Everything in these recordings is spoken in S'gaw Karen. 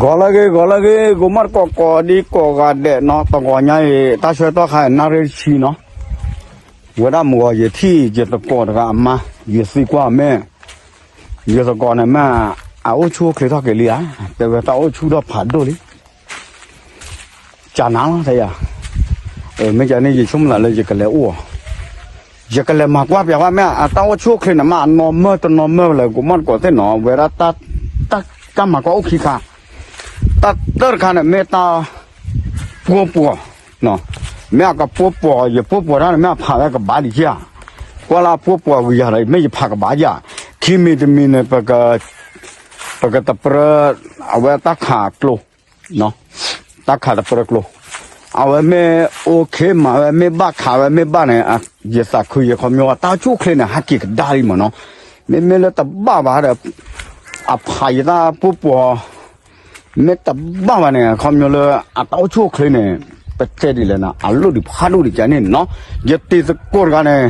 ဂီၤလၢအဂ့ၤ ဂီၤလၢအဂ့ၤ ကိးမီၢ်တကိး ကိးဒံကိးဂၤဒဲးနီၤ, တဂီၤညါအံၤ တၢ်ဆၢကတီၢ်ခါအံၤ နၣ်ရံၣ်တဆံနီၤ, ဝဲဒၣ်မုၢ်ဂီၤ ယထံၣ်ယသကိးတဂၤအမါ ယသံကွၢ်မ့ၢ် ယသကိးန့ၣ်မ့ၢ် အအိၣ်ဆူၣ်အိၣ်ချ့ထီၣ်က့ၤလံဧါ, တဲဝဲတၢ်အိၣ်ဆူၣ်ထီၣ်ဖးဒိၣ်လံ ကနၤလီၤ တဲယၤ, မ့ၢ်ကန့ၣ် ယဆိကမိၣ်သးလၢယကလဲၤအိၣ်အီၤ, ယကလဲၤမၤကွၢ်ပျးဝဲမ့ၢ် အတၢ်အိၣ်ဆူၣ်အိၣ်ချ့န့ၣ် မ့ၢ်အနီၢ်မၢၢ်တနီၢ်မၢၢ်ဝဲလဲၣ် ကိးမီၢ်တကိးသ့ၣ်နီၤ, ဝဲဒၣ် တၢ်မၤကွၢ်အိၣ်ခံခါ, တၢ်တၢၢ်တခါန့ၣ် မ့ၢ်တၢ်ပှိၢ်ပှီၤ, မ့ၢ်အကပှိၢ်ပှီၤ ယပှိၢ်ပှီၤတၢ်န့ၣ် မ့ၢ်အဖးဝဲကဘၣ်ဒံးဧါ, ကွၢ်လၢအပှိၢ်ပှီၤဂ့ၤယၤဒီး မ့ၢ်ယဖးကဘၣ်ဧါ, ခံမံၤတမံၤန့ၣ် ပကတပြၢ အဝဲတၢ်ခးကျိ တၢ်ခးတပြၢကျိ, အဝဲမ့ၢ် OK မး အဝဲမ့ၢ်ဘၣ်ခးဝဲမ့ၢ်ဘၣ်န့ၣ်, ယသးခုယခီပညီ တၢ်အိၣ်ဆူၣ်အိၣ်ချ့န့ၣ် ဟးက့ၤကဒါလံမးနီၤ, မ့မ့ၢ်လၢတဘၣ်ဘၣ်ဒီး အဖးယတၢ်ပှိၢ်ပှီၤ မ့ၢ်တဘၣ်ဘၣ်န့ၣ် အခီပညီလၢ အတၢ်အိၣ်ဆူၣ်အိၣ်ချ့န့ၣ် ပတဲဒ်လဲၣ်နီၤ အလိၣ်ဒံးဖးဒိၣ်ဒံးကန့ၣ်နီၤ, ယတံၤသကိးတဂၤန့ၣ်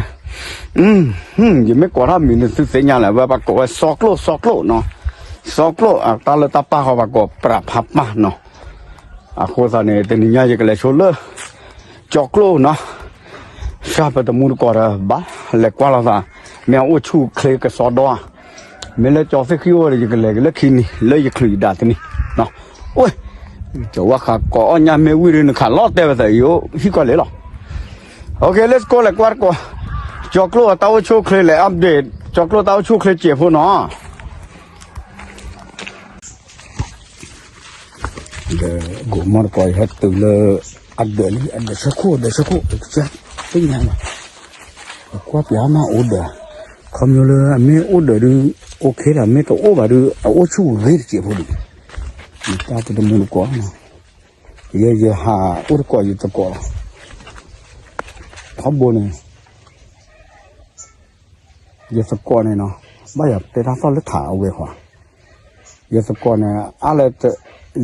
ယမ့ၢ်ကိးထီၣ်မံၤန့ၣ် သုသ့ၣ်ညါလၢ အဝဲပှၤကိးဝဲစီကျိၣ် စီကျိၣ်နီၤ, စီကျိၣ် တၢ်လၢတၢ်ပာ်ဃီပှၤကိးပြးဖးပၢ်နီၤ, အဃိသတးန့ၣ် တနံၤညါယကလဲၤဆိလၢ ကၠီကျိၣ်နီၤ, စၢ်ပတမူတကိးဒီး ဘၣ်လဲၤကွၢ်လိာ်သး, မ့ၢ်အအိၣ်ဆူၣ်အိၣ်ချ့ကစီဒီဧါ, မ့ၢ်လၢကၠီသ့ၣ်ဃံအိၣ်ဒီး ယကလဲၤက့ၤလၢခံနံၤ လၢယချုးယဒၣ်တနံၤ, အိၣ်, ကၠီဝါဃးကိးအီၣ်ညၣ်မ့ၢ်ဝံၤဒီး နခးလီၤတဲာ်ဝဲသး ယအိၣ်ဟံၣ်ကီၢ်လံလီၤ, OK let's go လဲၤကွၢ်တကိး, ကၠီကျိၣ်အတၢ်အိၣ်ဆူၣ်အိၣ်ချ့လဲၤ update ကၠီကျိၣ်တၢ်အိၣ်ဆူၣ်အိၣ်ချ့စဲးဖိနီၤ ဒီး ကိးမီၢ်တကိး ယဟဲတုၤလၢ အဒၢးလံ အဒၢးဆၢခိၣ် အဒၢးဆၢခိၣ် တကစၢ် သ့ၣ်ညါလီၤ, ကွၢ်ပျးမးအိၣ်ဒၢး, ခီဖျိလၢအမ့ၢ်အိၣ်ဒၢးဒုး OK လီၤ, မ့ၢ်တအိၣ်ဘၣ်ဒုး အအိၣ်ဆူၣ်ဂ့ၤတစဲးဖိဒံး, တၢ်ပတမူတကိးနီၤ, ယဲယဟးအိၣ်တကိးယသကိးလီၤ, ထီဘိန့ၣ် ယသကိးန့ၣ်နီၤ, ဘၣ်ယၤတဲတၢ်သီၣ်လၢထးအဝဲဃီ, ယသကိးန့ၣ် အါလၢ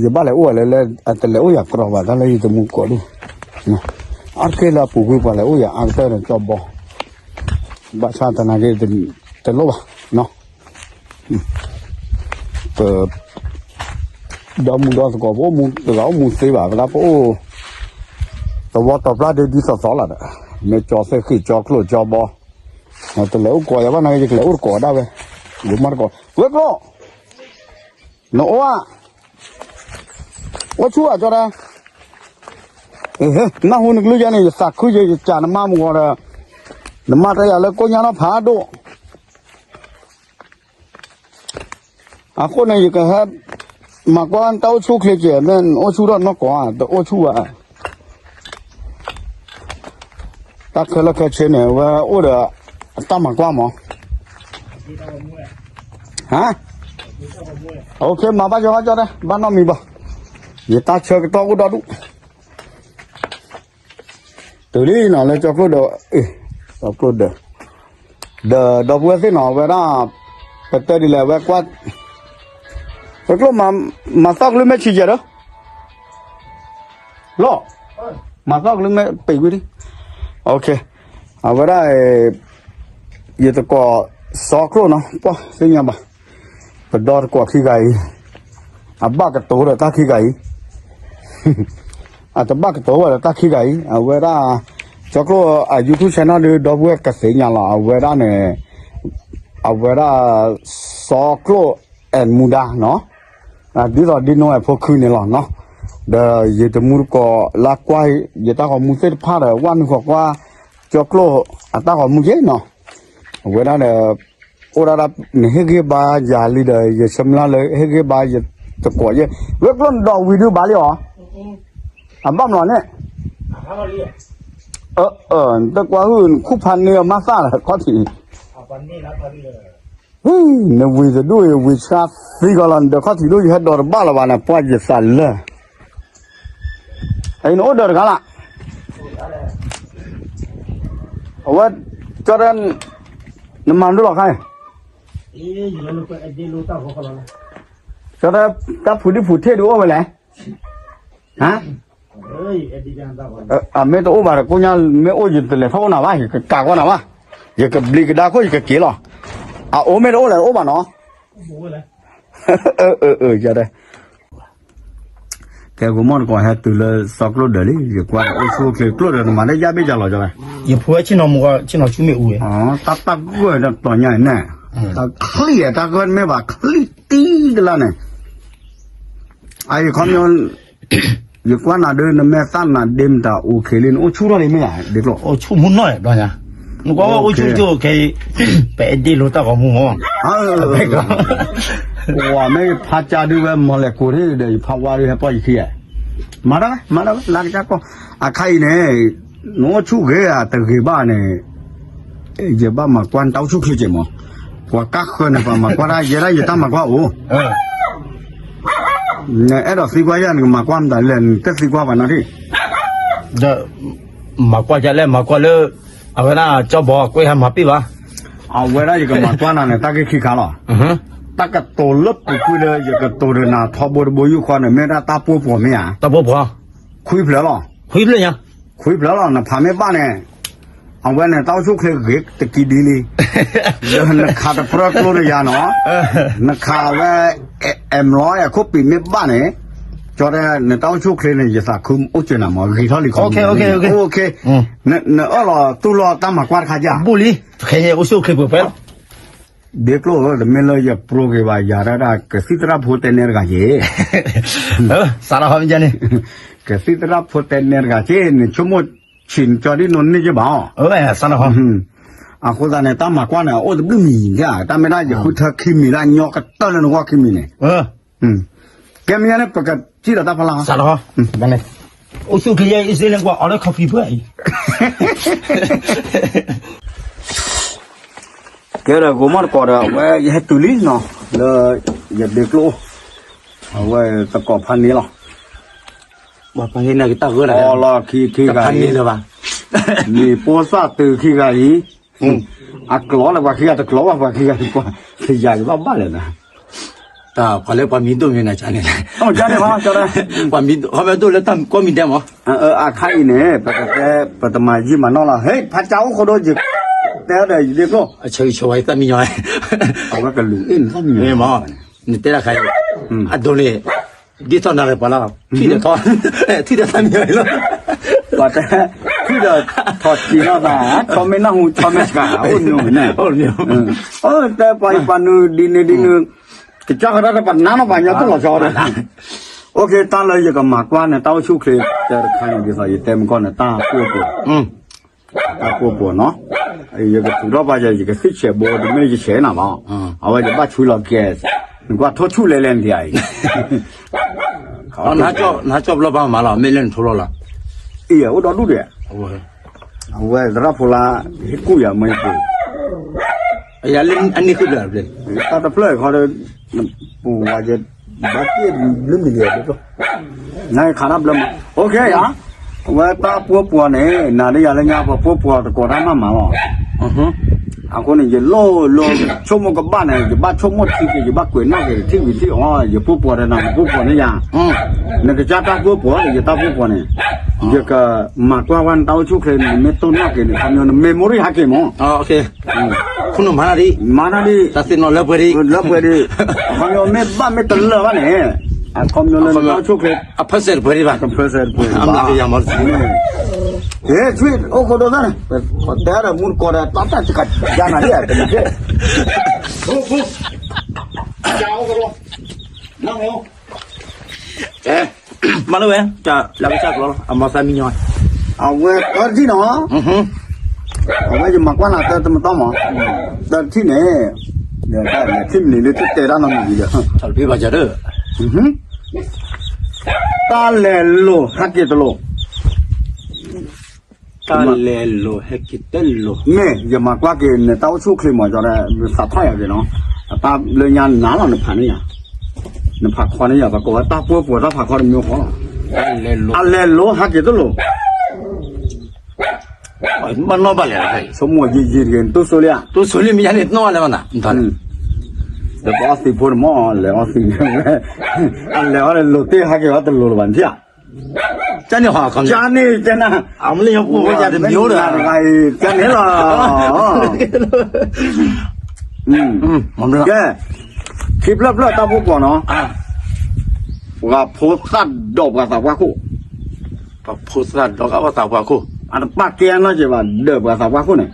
ယဘၣ်လဲၤအိၣ်ဝဲလၢ အတလဲၤအိၣ်ယၤကြီဘၣ် တၢ်လၢယတမူတကိးဒိၣ်, အါတက့ၢ်လၢအပူၤကွံာ်ပှၤလဲၤအိၣ်ယၤအါကတၢၢ်န့ၣ် ကၠီဘီ, ဘၣ်ဆၣ်သနာ်က့ တလိၣ်ဘၣ်နီၤ, ပ ဒီမူဒီသကိး ပအိၣ်မူတဂၤအိၣ်မူသ့ဘၣ် ပဒၣ်ပအိၣ် သဝီတီၤပျၢ်ဒ့ဒ်သိးသိးလီၤဒီး, မ့ၢ်ကၠီသ့ၣ်ဃံၣ် ကၠီကျိၣ် ကၠီဘီ, တလဲၤအိၣ်ကိးယၤဘၣ်နာ်က့ ယကလဲၤအိၣ်တကိးဒၣ်ဝဲ, ယမၤတကိး ဝဲကျိၣ်, နအိၣ်ဧါ, အိၣ်ဆူၣ်ဧါ ကၠီတဲ, နၢ်ဟူနကလုၢ်ယဲန့ၣ် ယသးခုယဲ ယကးနမါမဂီၤဒီး, နမါတဲယၤလၢကိညါနီၢ်ဖးဒိၣ် အဃိန့ၣ် ယကဟဲ မၤကွၢ်တၢ်အိၣ်ဆူၣ်အိၣ်ချ့ကဲ မ့ၢ်အိၣ်ဆူၣ်ထီၣ်နီၢ်ကိးဧါ တအိၣ်ဆူၣ်ဘၣ်, တၢ်ခဲလၢာ်ခဲဆ့န့ၣ် ဝဲအိၣ်ဒီး တၢ်မၤကွၢ်မး, ဟါ, အိၣ်ခ့ မၤဘၣ်ယီၤဟီၣ်ကၠီတဲ ဘၣ်နီတမံၤဘၣ်, ယတၢ်ဆၢကတီၢ်အိၣ်ဒီဒူၣ် တုၤလံနီၤ လၢကၠီကျိၣ်ဒီး, ကၠီကျိၣ်ဒီး, ဒီးဒီပုၢ်ဝဲၢ်သ့ၣ်နီၤ အဝဲဒၣ်, ပတဲဒ်လဲၣ် အဝဲကွၢ်, ကၠီကျိၣ်, မၤသီၣ်ကလုၢ်မ့ၢ်ဆံးယဲၢ်ဒီး, လီၤ, မၤသီၣ်ကလုၢ်မ့ၢ်ပံာ်ကွံာ်ဒံး, အဝဲဒၣ်, ယသကိး, စီကျိၣ်နီၤ ပှၢ်သ့ၣ်ညါဘၣ်, ပဒီတကိးခံဂၤအံၤ, အဘၣ်ကတိၤဒီးတၢ်ခံဂၤအံၤ အတဘၣ်ကတိၤဘၣ်ဒီးတၢ်ခံဂၤအံၤ အဝဲဒၣ်, ကၠီကျိၣ်အ YouTube channel ဒုး ဒီပုၢ်ဝဲၢ်ကသ့ၣ်ညါလီၤ အဝဲဒၣ်န့ၣ်, အဝဲဒၣ်, စီကျိၣ် and မူဒါနီၤ, ဒ်သိးဒ်နိဝဲဖိခုန့ၣ်လီၤနီၤ, ဒီးယတမူတကိးလၢကွၢ်, ယတၢ်ဂီၤမူသ့ၣ်တဖၣ်ဒီး ဝဲနုာ်ဃီၤကွၢ်, ကၠီကျိၣ်အတၢ်ဂီၤမူက့နီၤ, အဝဲဒၣ်ဒီး အိၣ်ဒၣ်ဒၣ် နဟ့ၣ်ဂံၢ်ဘါယၤလံဒီး ယဆၢမုၢ်လၢ်လၢဟ့ၣ်ဂံၢ်ဘါယသကိးယဲၢ်, ဝဲကျိၣ်နဒီးဝံၤဒုးဘၣ်လံအီၤ, အဘၣ်မနုၤန့ၣ်, နတကွၢ်ဟုၣ် နခူၣ်ဖးန့ၢ်အမါသၣ်လၢခီၣ်ထံး, နဝံၤတဒူၣ်အံၤ ဝံၤဆှါသံကီးလီၤ နဒီးခီၣ်ထံးဒိၣ်ယဟဲဒိးတဘၣ်လၢၤဘၣ်န့ၣ် ပှၢ်ယသးလၢ အံၤနအိၣ်ဒီးတဂၤလၢ်, အဝဲ, ကၠီတဲ, နမၤဒိၣ်လီၤခါအံၤ, ကၠီတဲ, တၢ်ဖုးဒံၣ်ဖုးထ့ဒုးအိၣ်ဝဲလဲၣ်, ဟါ, အမ့ၢ်တအိၣ်ဘၣ်ဒီးကိညါမ့ၢ်အိၣ်ယတလဲၤထီၣ်အိၣ်နၤဘၣ် ယကကးကွၢ်နၤဘၣ်, ယကဘျံးကဒါခိၣ်ယကက့ၤလီၤ, အအိၣ်မ့ၢ်တအိၣ်လဲၣ်တအိၣ်ဘၣ်နီၤ, ကၠီတဲ ကဲ ဂိၤမီၣ်တကိး ဟဲတုၤလၢစီၤကျိၣ်ဒၢးလံ, ယကွၢ်ဒီးအိၣ်ဆူၣ်အိၣ်ချ့ကျိၣ်ဒၢး နမၤတၢ်ယါဘ့ၣ်ယၤလီၤ ကၠီဝဲ, ယဖိဝဲဆ့ၣ်နီၤမူ ဆ့ၣ်နီၤဆူမ့ၣ်အူဝဲ, တၢ်တၢ်ဂၢၢ်ဒီးတီၤညါအံၤန့ၣ်, တၢ်ချံၣ်အတၢ်ဂၢၢ်မ့ၢ်ဘၣ်ချံၣ်တံၢ်တလါန့ၣ်, အအံၤခီပညီ ယကွၢ်နၤဒုး နမဲာ်သၣ်နၤဒ့မတၤအိၣ်ခ့လံ နအိၣ်ဆူၣ်ထီၣ်လံမ့ၢ်ဧါ ဒ့ကျိၣ်, အိၣ်ဆူၣ်မူနီၢ်ဘျီညါ, နကွၢ်ဝဲအိၣ်ဆူၣ်ကၠိခဲအံၤ, ပအဲၣ်ဒ့လိာ်တၢ်ဂီၤမူမီၢ်, ဝၤမ့ၢ်ယဖးကၠါဒုးဝဲမီၤလဲၤကိးန့ၣ်ဒီး ယဖးဝါဒုးဟဲပီၢ်ယခံဧါ, မၤတၢ်ဝဲ မၤတၢ်ဝဲ လၢကစၢ်ကီၢ်, အခါအံၤန့ၣ်, နအိၣ်ဆူၣ်ဂ့ၤဧါတဂ့ၤဘၣ်န့ၣ် ယဘၣ်မၤကွၢ်နတၢ်အိၣ်ဆူၣ်ချ့က့ၤမီၢ်, ပှၤကါဃၢၤန့ၣ် ပှၤမၤကွၢ်တၢ် ယဲဒၣ်ယတၢ်မၤကွၢ်အိၣ်, နအဲၣ်ဒိးသံကွၢ်ယၤ နကမၤကွၢ်မတၤလဲၣ် နတသံကွၢ်ပှၤနီတထံၣ်, ဒီး မၤကွၢ်ကလဲၣ် မၤကွၢ်လၢ အဝဲဒၣ်ကၠီဘီကွဲးဟဲမၤပ့ၢ်ဘၣ်, အဝဲဒၣ်ယကမၤကွၢ်နၤန့ၣ် တၢ်ဂ့ၢ်ခံခါလီၤ, တၢ်ကတိၤလၢပူၤကွံာ်လၢယကတိၤဒီးနၤထီဘိတဘိယူၢ်ဃီန့ၣ် မ့ၢ်ဒၣ်တၢ်ပိာ်ပှီၢ်မ့ၢ်ဧါ, တၢ်ပိာ်ပှီၢ်, ခွံဖျၢၣ်လီၤ, ခွံဖျၢၣ်ညါ, ခွံဖျၢၣ်လီၤ နဖးမ့ၢ်ဘၣ်န့ၣ်, အဝဲန့ၣ် တၢ်အိၣ်ဆူၣ်ချ့ဂ့ၤတကံဒ်လံ, ဒီးနခးတပြၢကျိတယၤနီၤ, နခးဝဲ အဲၣ်မလီၤ အဲၣ်ခိၣ်ပံးမ့ၢ်ဘၣ်န့ၣ်, ကၠီတဲ နတၢ်အိၣ်ဆူၣ်ချ့န့ၣ် ယသးခုအိၣ်စၢၤနၤမီၢ် ဂ့ၤထီၣ်လံခီ, နအၢၣ်လီၤတူၢ်လီၤတၢ်မၤကွၢ်တခါယၤ, ဘူၣ်လံ, ခဲအံၤအိၣ်ဆူၣ်အိၣ်ချ့ပှဲၤပှဲၤလီၤ ဒ့ကျိၣ်ဧၢ တမ့ၢ်လၢယပြိက့ၤဘၣ် ယၤဒၣ်ဒၣ် ကသံၣ်သရၣ်ဖိတဲနဲတဂၤက့ၤ, စးထီၣ်ဟီမ့ၢ်န့ၣ်, ကသံၣ်သရၣ်ဖိတဲနဲတဂၤက့ၤ နဆိကမိၣ်ဆံးနကၠီဒ်နီၢ်န့ၢ်က့ၤဘၣ်အီၤ, စးထီၣ်ဟီ, အဃိသတးန့ၣ် တၢ်မၤကွၢ်န့ၣ် အိၣ်တဘျုးမံၤဒၣ် တၢ်မ့ၢ်ဒၣ်ယဃုထၢခံမံၤလၢအညီကတၢၢ်လၢနဂီၢ်ခံမံၤန့ၣ်, ကဲမ့ၢ်ညါန့ၣ် ပကစံၣ်ဒီးတၢ်ဖီလာ်, စးထီၣ်ဟီ, အိၣ်ဆူၣ်အိၣ်ချ့ယဲအံၤစ့လၢကွၢ် order coffee ဖဲအံၤ ကဲဒီး ဂိၤမီၢ်တကိးဒီး အဝဲယဟဲတုၤလံနီၤ လၢယဒ့ကျိၣ်, အဝဲတကိးဖးန့ၣ်လီၤ, ပှၤဖးန့ၣ်န့ၣ်ကတၢ်ဂၢၢ်လီၤ, အီလီၤခံခံဂၤအံၤ, မ့ၢ်ပိၢ်စၢ်တုၤခံဂၤအံၤ, အကျိၤလၢပှၤခံဂၤတကျိၤဘၣ် ပှၤခံဂၤတကျိၤ, ယၤကဘၣ်ဘၣ်လဲၣ်နၤ တၢ်ပှၤလၢပှၤမံၤဒိၣ်မံၤန့ၣ် ကန့ၣ်လဲၣ်, ကန့ၣ်ဘၣ် ပှၤမံၤဒိၣ် ခီဖျိဒိၣ်လၢတၢ်ကိးမံၤဒဲးမး, အခါအံၤန့ၣ် ပကတဲ ပတမၤယံာ်မၤနီၢ်လီၤ ဟဲ ဖးကၠါအိၣ်ဃိဒိ ယတဲဒီးယဒ့ကျိၣ်, အဆၢဂ့ၤဆၢဝါယသးမံညီ, အဝဲကလူၤအ့ၣ်နသးမံညီ, နတဲတၢ်ခါအံၤ, အဒိန့ၣ်, ဒ်သိးနၤရပှၤလီၤ, ထံၣ်ဒီးထီ, ထံၣ်ဒီးသးမံညီလီၤ, ပှၤတဲ, ထံၣ်ဒီးထီၣ်ထံနီၢ်သး, ဆီမ့ၢ်နၢ်ဟူ ဆီမ့ၢ်စှၤ အိၣ်နုာ်န့ၣ်, တဲပှၤအံၤပှၤနုာ်ဒ်န့ၣ်ဒ်နုာ်, ကစၢ်ဃီတၢ်တပနါနီၢ်ပှၤညီတလီၤဆီဒီး, အိၣ်ခ့ တၢ်လၢယကမၤကွၢ်န့ၣ် တၢ်အိၣ်ဆူၣ်အိၣ်ချ့ တဲတခါန့ၣ် ဒ်သိးယတဲမ့ၢ်ကီၢ်န့ၣ် တၢ်ပိာ်ပှီၢ် တၢ်ပိာ်ပှီၢ်နီၤ, ယကထုးထီၣ်ပှၤယၤ ယကသ့ၣ်ဆဲးဘိ တမ့ၢ်ယဆဲးနၤဘၣ်, အဝဲယဘၣ်ဆွံလီၤ gas, နကွၢ်ထိၣ်ဆူၣ်လဲၤလဲၤနဒံးအံၤ, နဟးကၠီၣ်ဘျီဘၣ်မးလီၤ မ့ၢ်လၢနထိလီၤလီၤ, အံၤအိၣ်ဒီဒူၣ်ဒံး, အဝဲသရၣ်ဖိလၢ ဟ့ၣ်ကူၣ်ယၤမ့ၢ်ယပူၤ, အယၤလၢအန့ၢ်ဃုဘျီဘျီ, တၢ်တဖျၢၣ်ခီဒီး ပူၤဝဲယ ဘၣ်တ့ၢ်ဘျုးမံၤလံ နခးတၢ်ဘျၢမး OK ယၤ, အဝဲတၢ်ပိာ်ပှီၢ်န့ၣ် နၤဒီးယၤလၢညါ ပှၤပိာ်ပှီၢ်တကိးတၢ်မးမးလီၤ. အဃိန့ၣ် ယလိၣ်လိၣ်ဆိကမိၣ်ကဘၣ်န့ၣ် ယဘၣ်ဆိကမိၣ်ထံက့ၤ ယဘၣ်ကွဲးနီၣ်က့ၤထံၣ်ဝံၤထံၣ်အီၤ ယပိာ်ပှီၢ်ဒီးနၤ နပိာ်ပှီၢ်န့ၢ်ယၤ, နကစၢ်တၢ်ပိာ်ပှီၢ်ဒီး ယတၢ်ပိာ်ပှီၢ်န့ၣ် ယကမၤကွၢ်ဝဲနတၢ်အိၣ်ဆူၣ်အိၣ်ချ့ နမ့ၢ်တိၢ်နီၣ်က့ၤန့ၣ် ခီပညီန memory ဟဲက့ၤမး မၤနၤဒ်, တၢ်သ့ၣ်နီၣ်လၢပှဲၤဒံး, လၢပှဲၤဒံး, အခီပညီမ့ၢ်ဘၣ်မ့ၢ်တလၢာ်ဘၣ်န့ၣ်, အခီပညီလၢနတၢ်အိၣ်ဆူၣ်အိၣ်ချ့, အဖၢစဲးတပှဲၤဒံးဘၣ်, အဖၢစဲးတပှဲၤဒံးဘၣ်, ဟဲ ဆွံ အိၣ်ခိးဒိသၣ်န့ၣ်, ပတဲဒီးမူတကိးဒီး တၢ်တၢ်တကးယါနၤဒ်, မၤလၢဝဲ, လၢကစၢ်ကျီလီၤ အမၤသးမံညီ, အဝဲတၢ်တထံၣ်နီၤ, အဝဲယမၤကွၢ်နၤတၢ်တမတီၢ်မး, တၢ်တထံၣ်န့ၣ်, ထံၣ်မနုၤလၢတတဲတၢ်နီတမံၤဒီး, တၢ်လဲၤလိာ်ဟဲက့ၤတလိာ်, တၢ်လဲၤလိာ်ဟဲက့ၤတလိာ်, မ့ၢ်ယမၤကွၢ်က့ၤ နတၢ်အိၣ်ဆူၣ်အိၣ်ချ့မး ကၠီဒီး သးထီၣ်ယၤက့ၤနီၤ, အတၢ်ဘျၢညါနၤလီၤ နဖးန့ၢ်ယၤ, နဖးခီန့ၢ်ယၤ ပကိးဝဲတၢ်ပိာ်ပှီၢ်တၢ်ဖးခီတမံၤဃီလီၤ, အလဲၤလိာ်ဟဲက့ၤတလိာ်, ဘၣ်နီၣ်ဘၣ်လဲၣ်, ဆိကမိၣ်ယံာ်ယံာ်တဂ့ၤ နတိၢ်ဆိလံဧါ, တိၢ်ဆိလံမ့ၢ်ယါန့ၣ် နီၣ်ဘၣ်လဲၣ်ဘၣ်နၤ, ဒီးပအီၣ်သံးဖိတမီၢ် လဲၤအီၣ်သံး, အလဲၤအီၣ်လိာ်တ့ၢ်ဟဲက့ၤအီၤတလိာ်လၢၤဘၣ်နထံၣ်ဧါ ကန့ၣ်ဟီ, ကန့ၣ်တဲနၤ, အမ့ၢ်လၢယပူၤဝဲယၤတမံၤအိၣ်ဒီး, ကန့ၣ်လီၤ, ကဲ, ခံဖျၢၣ်ဖျၢၣ်တၢ်ပိာ်ပှီၢ်နီၤ, ပှၤဖိသၣ်ဒီးပှၤသးပှၢ်ခိၣ်, ပှၤဖိသၣ်ဒီးပှၤသးပှၢ်ခိၣ်, အတပာ်ကဲနီတစဲးဘၣ် ဒီးပှၤသးပှၢ်ခိၣ်န့ၣ်,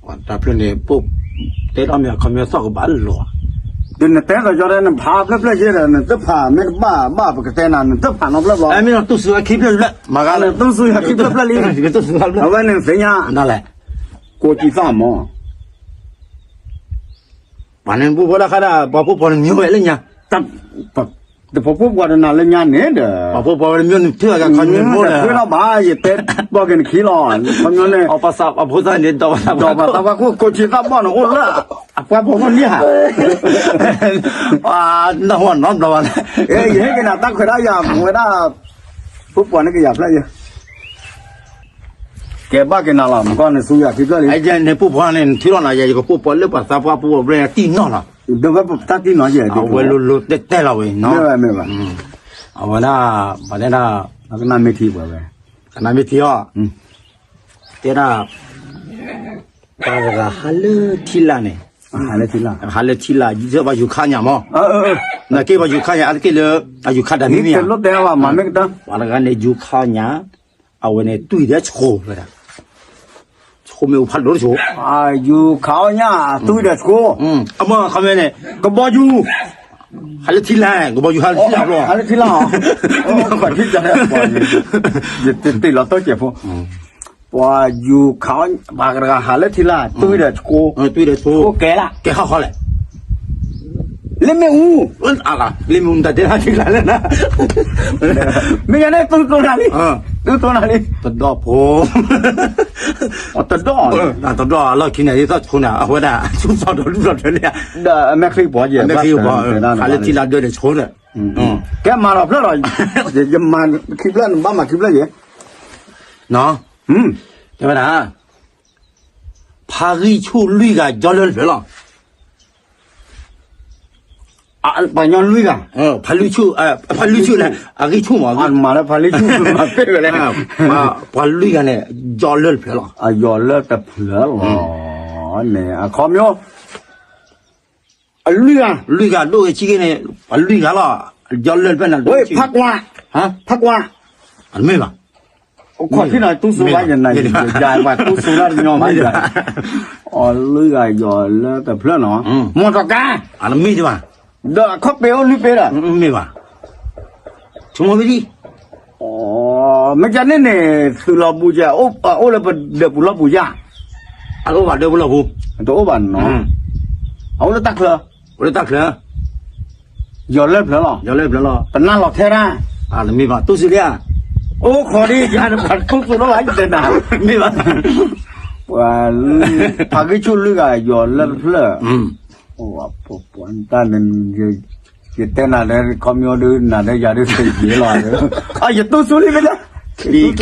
ပှၤတၢ်ဖျၢၣ်န့ၣ် ပတဲဒီးမ့ၢ်အခီပညီသီၣ်ကဘၣ်လီၤ, ဒီးနတဲသိးကၠီဒီး နဖးဖျၢၣ်ဖျၢၣ်က့ဒီး နတဖးမ့ၢ်တဘၣ်ဘၣ် ပကတဲနၤ နတဖးနီတဖျၢၣ်ဘျီ, မ့ၢ်နတူၢ်စူၤဝဲခံဖျၢၣ်တဖျၢၣ်, မၤဂၤလၢ နတူၢ်စူၤဝဲခံဖျၢၣ်ဖျၢၣ်လံ, အဝဲန့ၣ်သ့ၣ်ညါ, ကိးကံသၣ်မး ပှၤန့ၣ်ပူဖိလၢခါဒၣ် ပှၤဖိပှီၢ်န့ၣ်မ့ၢ်ဝဲလၢညါ, တဖိဖိပှီၢ်တနၤလၢညါန့ၣ်ဒီး, ပှၤဖိပှီၢ်ဝဲတမ့ၢ်န့ၣ် ထုးအဂၤခီမ့ၢ်မိၢ်ဒီး, တထွဲလီၤဘၣ် ယတဲဘီက့ၤနခံလီၤ, ခီမ့ၢ်န့ၣ်, ပှၤဖိသၣ်န့ၣ် ဒီးပှၤသးပှၢ်ခိၣ် ကိးကံသၣ်ဘီၣ်န့ၣ်အိၣ်လၢ, အပှၤဖိဖိလံဧါ, နီၢ်ဟီၣ်နီတဘျီဘၣ်, ယဟဲက့ၤနၤတၢ်ခွဲးတၢ်ယာ်ဝဲဒၣ်, ဖိပှီၢ်န့ၣ်ကယၤဖျၢၣ်ယဲ ကဲဘၣ်က့ၤနၤလီၤ မကီၢ်န့ၣ် ဆူယၤခံဖျၢၣ်လံ, န့ၣ်ပူဖိန့ၣ် နထုးလီၤနၤယဲ ယကပိာ်ပှၤလၢပှၤသးပှၢ်ပူအီၤ ဘြဲၣ်တံၢ်နီၢ်လီၤ, ဒီးဝဲပတၢ်တံၢ်နီၢ်ယဲ အဝဲလိၤလိၤတဲတဲလီၤဝဲနီၤ, မ့ၢ်ဘၣ်မ့ၢ်ဘၣ်, အဝဲဒၣ်, ပှၤတဲဒၣ်, ကနၣ်မ့ၢ်ထံပှၤဝဲ, ကနၣ်မ့ၢ်ထံအီၤ, တဲဒၣ်, ပှၤတဂၤဟးလၢထံလာ်န့ၣ်, ဟးလၢထံလာ်, ဟးလၢထံလာ် ယပှၤယူၤခါညါမး, နာ်က့ပှၤယူၤခါညါ အါတက့ၢ်လၢ, အယူၤခါဒၣ်မ့ၢ်မ့ၢ်ဧါ, ပှၤတဂၤန့ၣ်ယူၤခါညါ, အဝဲန့ၣ်တွံၢ်ဒီးဆှိဝဲဒၣ်, ဆှိမ့ၣ်အူဖးဒိၣ်တဆှိ, ယူၤခါအီၣ်ညၣ် တွံၢ်ဒီးဆှိ, အမ့ၢ်ခီမ့ၢ်န့ၣ် ကဘီယူၤ, ဟးလၢထံလာ် ကဘီယူၤဟးလၢထံလာ်ဘျီ, ဟးလၢထံလာ်, ယတ့ၢ်လီၤတိစဲးဖိ ပှၤယူၤခး, ပှၤတဂၤဟးလၢထံလာ် တွံၢ်ဒီးဆှိ, တွံၢ်ဒီးဆှိ, ကဲလၢ, ကဲဟီၣ်ခီလဲၣ်, လၢမ့ၣ်အူ, လၢမ့ၣ်အူတၢ်တဲလၢထံလာ်လၢနၤ, မ့ၢ်ယၤန့ၣ် တူၢ်တိၢ်နၤလံ, တူၢ်တိၢ်နၤလံ, တဒီၣ်ဖိ, တဒီၣ်, တဒီၣ်အလီၢ်ခံန့ၣ် ဒ်သိးဆှိန့ၣ် အဝဲဒၣ် ဆူၣ်စီဒီးလူၢ်ဒီးထွဲန့ၣ်, ဒီးအမဲာ်ချံပှီၤယဲၢ်, အမဲာ်ချံပှီၤ, ဟးလၢထံလာ်ဒၢဒီးဆှိဒီး, ကဲမၤလီၤဖျၢၣ်လီၤ, ယမၤခံဖျၢၣ် နဘၣ်မၤခံဖျၢၣ်ယဲၢ်, တဲဝဲဒၣ်, ဖါဂံၢ်ဆူၣ်လွံၢ်ဂၤ ယီၤလၢတဖျၢၣ်လီၤ, ပှၤညီလွံၢ်ဂၤ, ဖါလွံၢ်ဆူၣ်, ဖါလွံၢ်ဆူၣ်လဲၣ်, အဂံၢ်ဆူၣ်မး, မၤလၢဖါလွံၢ်ဆူၣ် မၤပ့ၢ်ဝဲလဲၣ်, ပှၤလွံၢ်ဂၤန့ၣ် ယီၤလၢတဖျၢၣ်လီၤ, အယီၤလၢတဖျၢၣ်လီၤ, န့ၣ် အခီပညီ အလွံၢ်ဂၤ, လွံၢ်ဂၤဒိၣ်ဂ့ၤဆံးဂ့ၤန့ၣ်, ပှၤလွံၢ်ဂၤလီၤ, ယီၤလၢတဖျၢၣ်န့ၣ်, ဖးကွၢ်, ဖးကွၢ်, အတမ့ၢ်ဘၣ်, အိၣ်ခိးထံၣ်နီၤ တူၢ်စိဝဲယဲၢ်နၤ, ယၤပှၤတူၢ်စိလၢတညီမးယဲၢ်, အလွံၢ်ဂၤယီၤလၢတဖျၢၣ်နီၤ, မီၢ်တီၢ်ကါ, အတမ့ၢ်ဘၣ်, ဒီးအခီၣ်ပဲၤအိၣ်လွံၢ်ပဲၤဒီး, မ့ၢ်ဘၣ်, ဆိကမိၣ်ဝဲဒၣ် မ့ၢ်ကန့ၣ်န့ၣ် သုးလီၤပူၤကဲ အိၣ်လၢပဒၢးပူၤလီၤပူၤယါ, အတအိၣ်ဘၣ်ဒၢးပူၤလီၤပူၤ, တအိၣ်ဘၣ်နီၤ, အအိၣ်လၢတၢ်ချၢ, အိၣ်လၢတၢ်ချၢ, ယီၤလၢဖျၢၣ်လီၤ, ယီၤလၢဖျၢၣ်လီၤ, ပနၢ်လီၤထဲတၢ်, တမ့ၢ်ဘၣ် တူၢ်စုလံဧါ, အိၣ်ခိးဒ်ယၤတပှၤတူၢ်စုလီၤဘၣ်ယတဲနၤ, မ့ၢ်ဘၣ်, ပှၤ, ဖးဂံၢ်ဆူၣ်လွံၢ်ဂၤ ယီၤလၢတဖျၢၣ် ပှၤ, ယတဲနၤလၢခီပညီဒုး နၤလၢယၤဒုး သ့ယ့လီၤ, ယတူၢ်ဆူလံ, ချံ, ချံ, ချံ,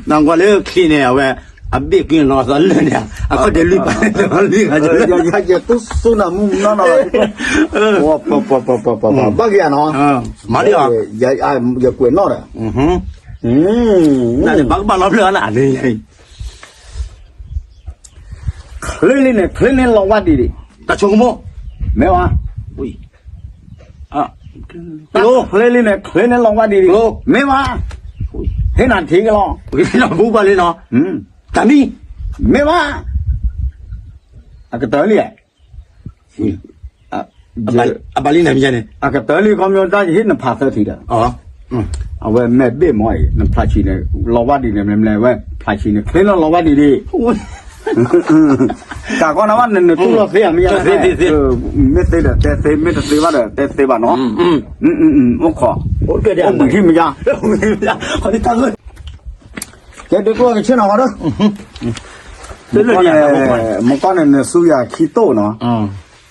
နကွၢ်လၢချံန့ၣ် အဝဲ, အဘ့ၣ်ကွံာ်လီၤသးလၢာ်န့ၣ်, အခီၣ်ဒဲးလွံၢ်ပၤ, ယတူၢ်ဆူနၤမုၢ်နီၢ်နီၢ်, ဘၣ်က့ၤနီၤ, ယကွဲးနီၣ်ဒီး, ဘၣ်ကဘၣ်လီၤဖျၢၣ်နၤန့ၣ် ချ့လံန့ၣ် ချ့န့ၣ်လီၤဝါဒံးဒံး, တၢ်ဆိကမိၣ်, မ့ၢ်ဝါ, ချ့လံန့ၣ် ချ့န့ၣ်လီၤဝါဒံးဒံး, မ့ၢ်ဝါ, ဟ့ၣ်နၤထံကလီၤ, ဘူဘၣ်လံနီၤ, တၢ်မံ, မ့ၢ်ဝါ, အကတၢၢ်လံ, အဘၣ်လံန့ၣ်မ့ၢ်န့ၣ်, အကတၢၢ်လံခီပညီတၢ်ယဟ့ၣ်နဖးသၢထံဒီး အဝဲမ့ၢ်ဘ့ၣ်မီၢ်အံၤ နဖျးဆံးန့ၣ် လီၤဝါဒံးန့ၣ် မ့ၢ်မ့ၢ်ဝဲ ဖျးဆံးန့ၣ် ချ့လီၤလီၤဝါဒံးဒံး, ကးကီနၤဘၣ် နတူၢ်လိာ်သ့ဧါ မ့ၢ်ယါ, မ့ၢ်သ့ဒီးတဲသ့ မ့ၢ်တသ့ဘၣ်ဒီးတဲသ့ဘၣ်နီၤ, အိၣ်ခိး, အိၣ်ဘှံးထံၣ်မ့ၢ်ယါ, ကဲဒုးကျိၣ်ကဆ့ၣ်နီၤဃီဒီး, မ့ၢ်ကီၢ်န့ၣ် နဆူယၤခံတိၢ်နီၤ,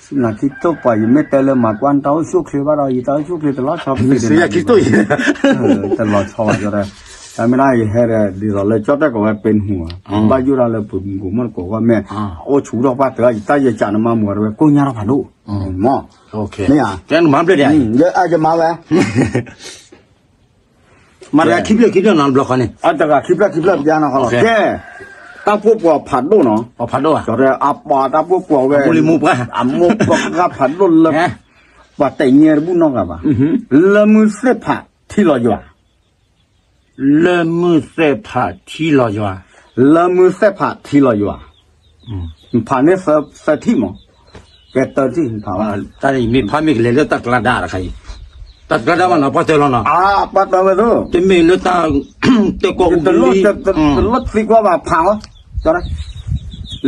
ဆူနၤခံတိၢ်ပှၤ ယမ့ၢ်တဲလၢမၤကွၢ်နတၢ်အိၣ်ဆူၣ်ချ့ဘၣ်ဒီး ယတၢ်အိၣ်ဆူၣ်ချ့တလီၤဆီ, ဆူယၤခံတိၢ်, တလီၤဆီဘၣ်ဒီး, တၢ်မ့ၢ်ဒၣ်ယဟဲဒီး ဒ်သိးလၢကၠီၣ်တဲၣ်ကိးဝဲပ့နဟူ, ဘၣ်ယိၣ်ဒၣ်လၢပမူကမီၣ်တကိးဝဲမ့ၢ်, အိၣ်ဆူၣ်ထီၣ်ပှၢ်တၢ် ယတၢ်ယကးနမၤမူဝဲတဝဲ ကိၢ်ညါထီၣ်ဖးဒိၣ်, မ့ၢ်, မ့ၢ်ဧါ, ယမၤဝဲ မၤတဂၤခံဖျၢၣ်ခံဖျၢၣ်နီၤ တဘျီဃီန့ၣ်, အတဂၤခံဖျၢၣ်ခံဖျၢၣ်ပျါနီၤဃီလီၤ, ကဲ, တၢ်ပိာ်ပှၤဖးဒိၣ်နီၤ, ဖးဒိၣ်ဧါ, အပှၤတၢ်ပိာ်ပှၤဝဲ, အမိၢ်ပှၢ်ဖးဒိၣ်လၢ, ပှၤတဲာ်ညဲတဘူၣ်နီတဂၤဘၣ်. လၢမုၢ်သ့ၣ်ဖးထံလီၤယွၤ, လၢမုၢ်သ့ၣ်ဖးထံလီၤယွၤ, လၢမုၢ်သ့ၣ်ဖးထံလီၤယွၤ, နဖးန့ၢ်သၢထံၣ်မး, ကဲတၢထံၣ်နဖးဘၣ်. တၢ်မ့ၢ်ဖးမ့ၢ်ကလဲၤလၢတၢ်ကျါဒါတခါအံၤ, တၢ်ကျါဒါမးနီၤ ပှၤတၢၢ်လီၤနီၤ, ပှၤတၢၢ်ဝဲသိး, တမ့ၢ်လၢတၢ် တကိးအူလံ, တလိၣ်သံကွၢ်ဘၣ်ဖးအီၤ,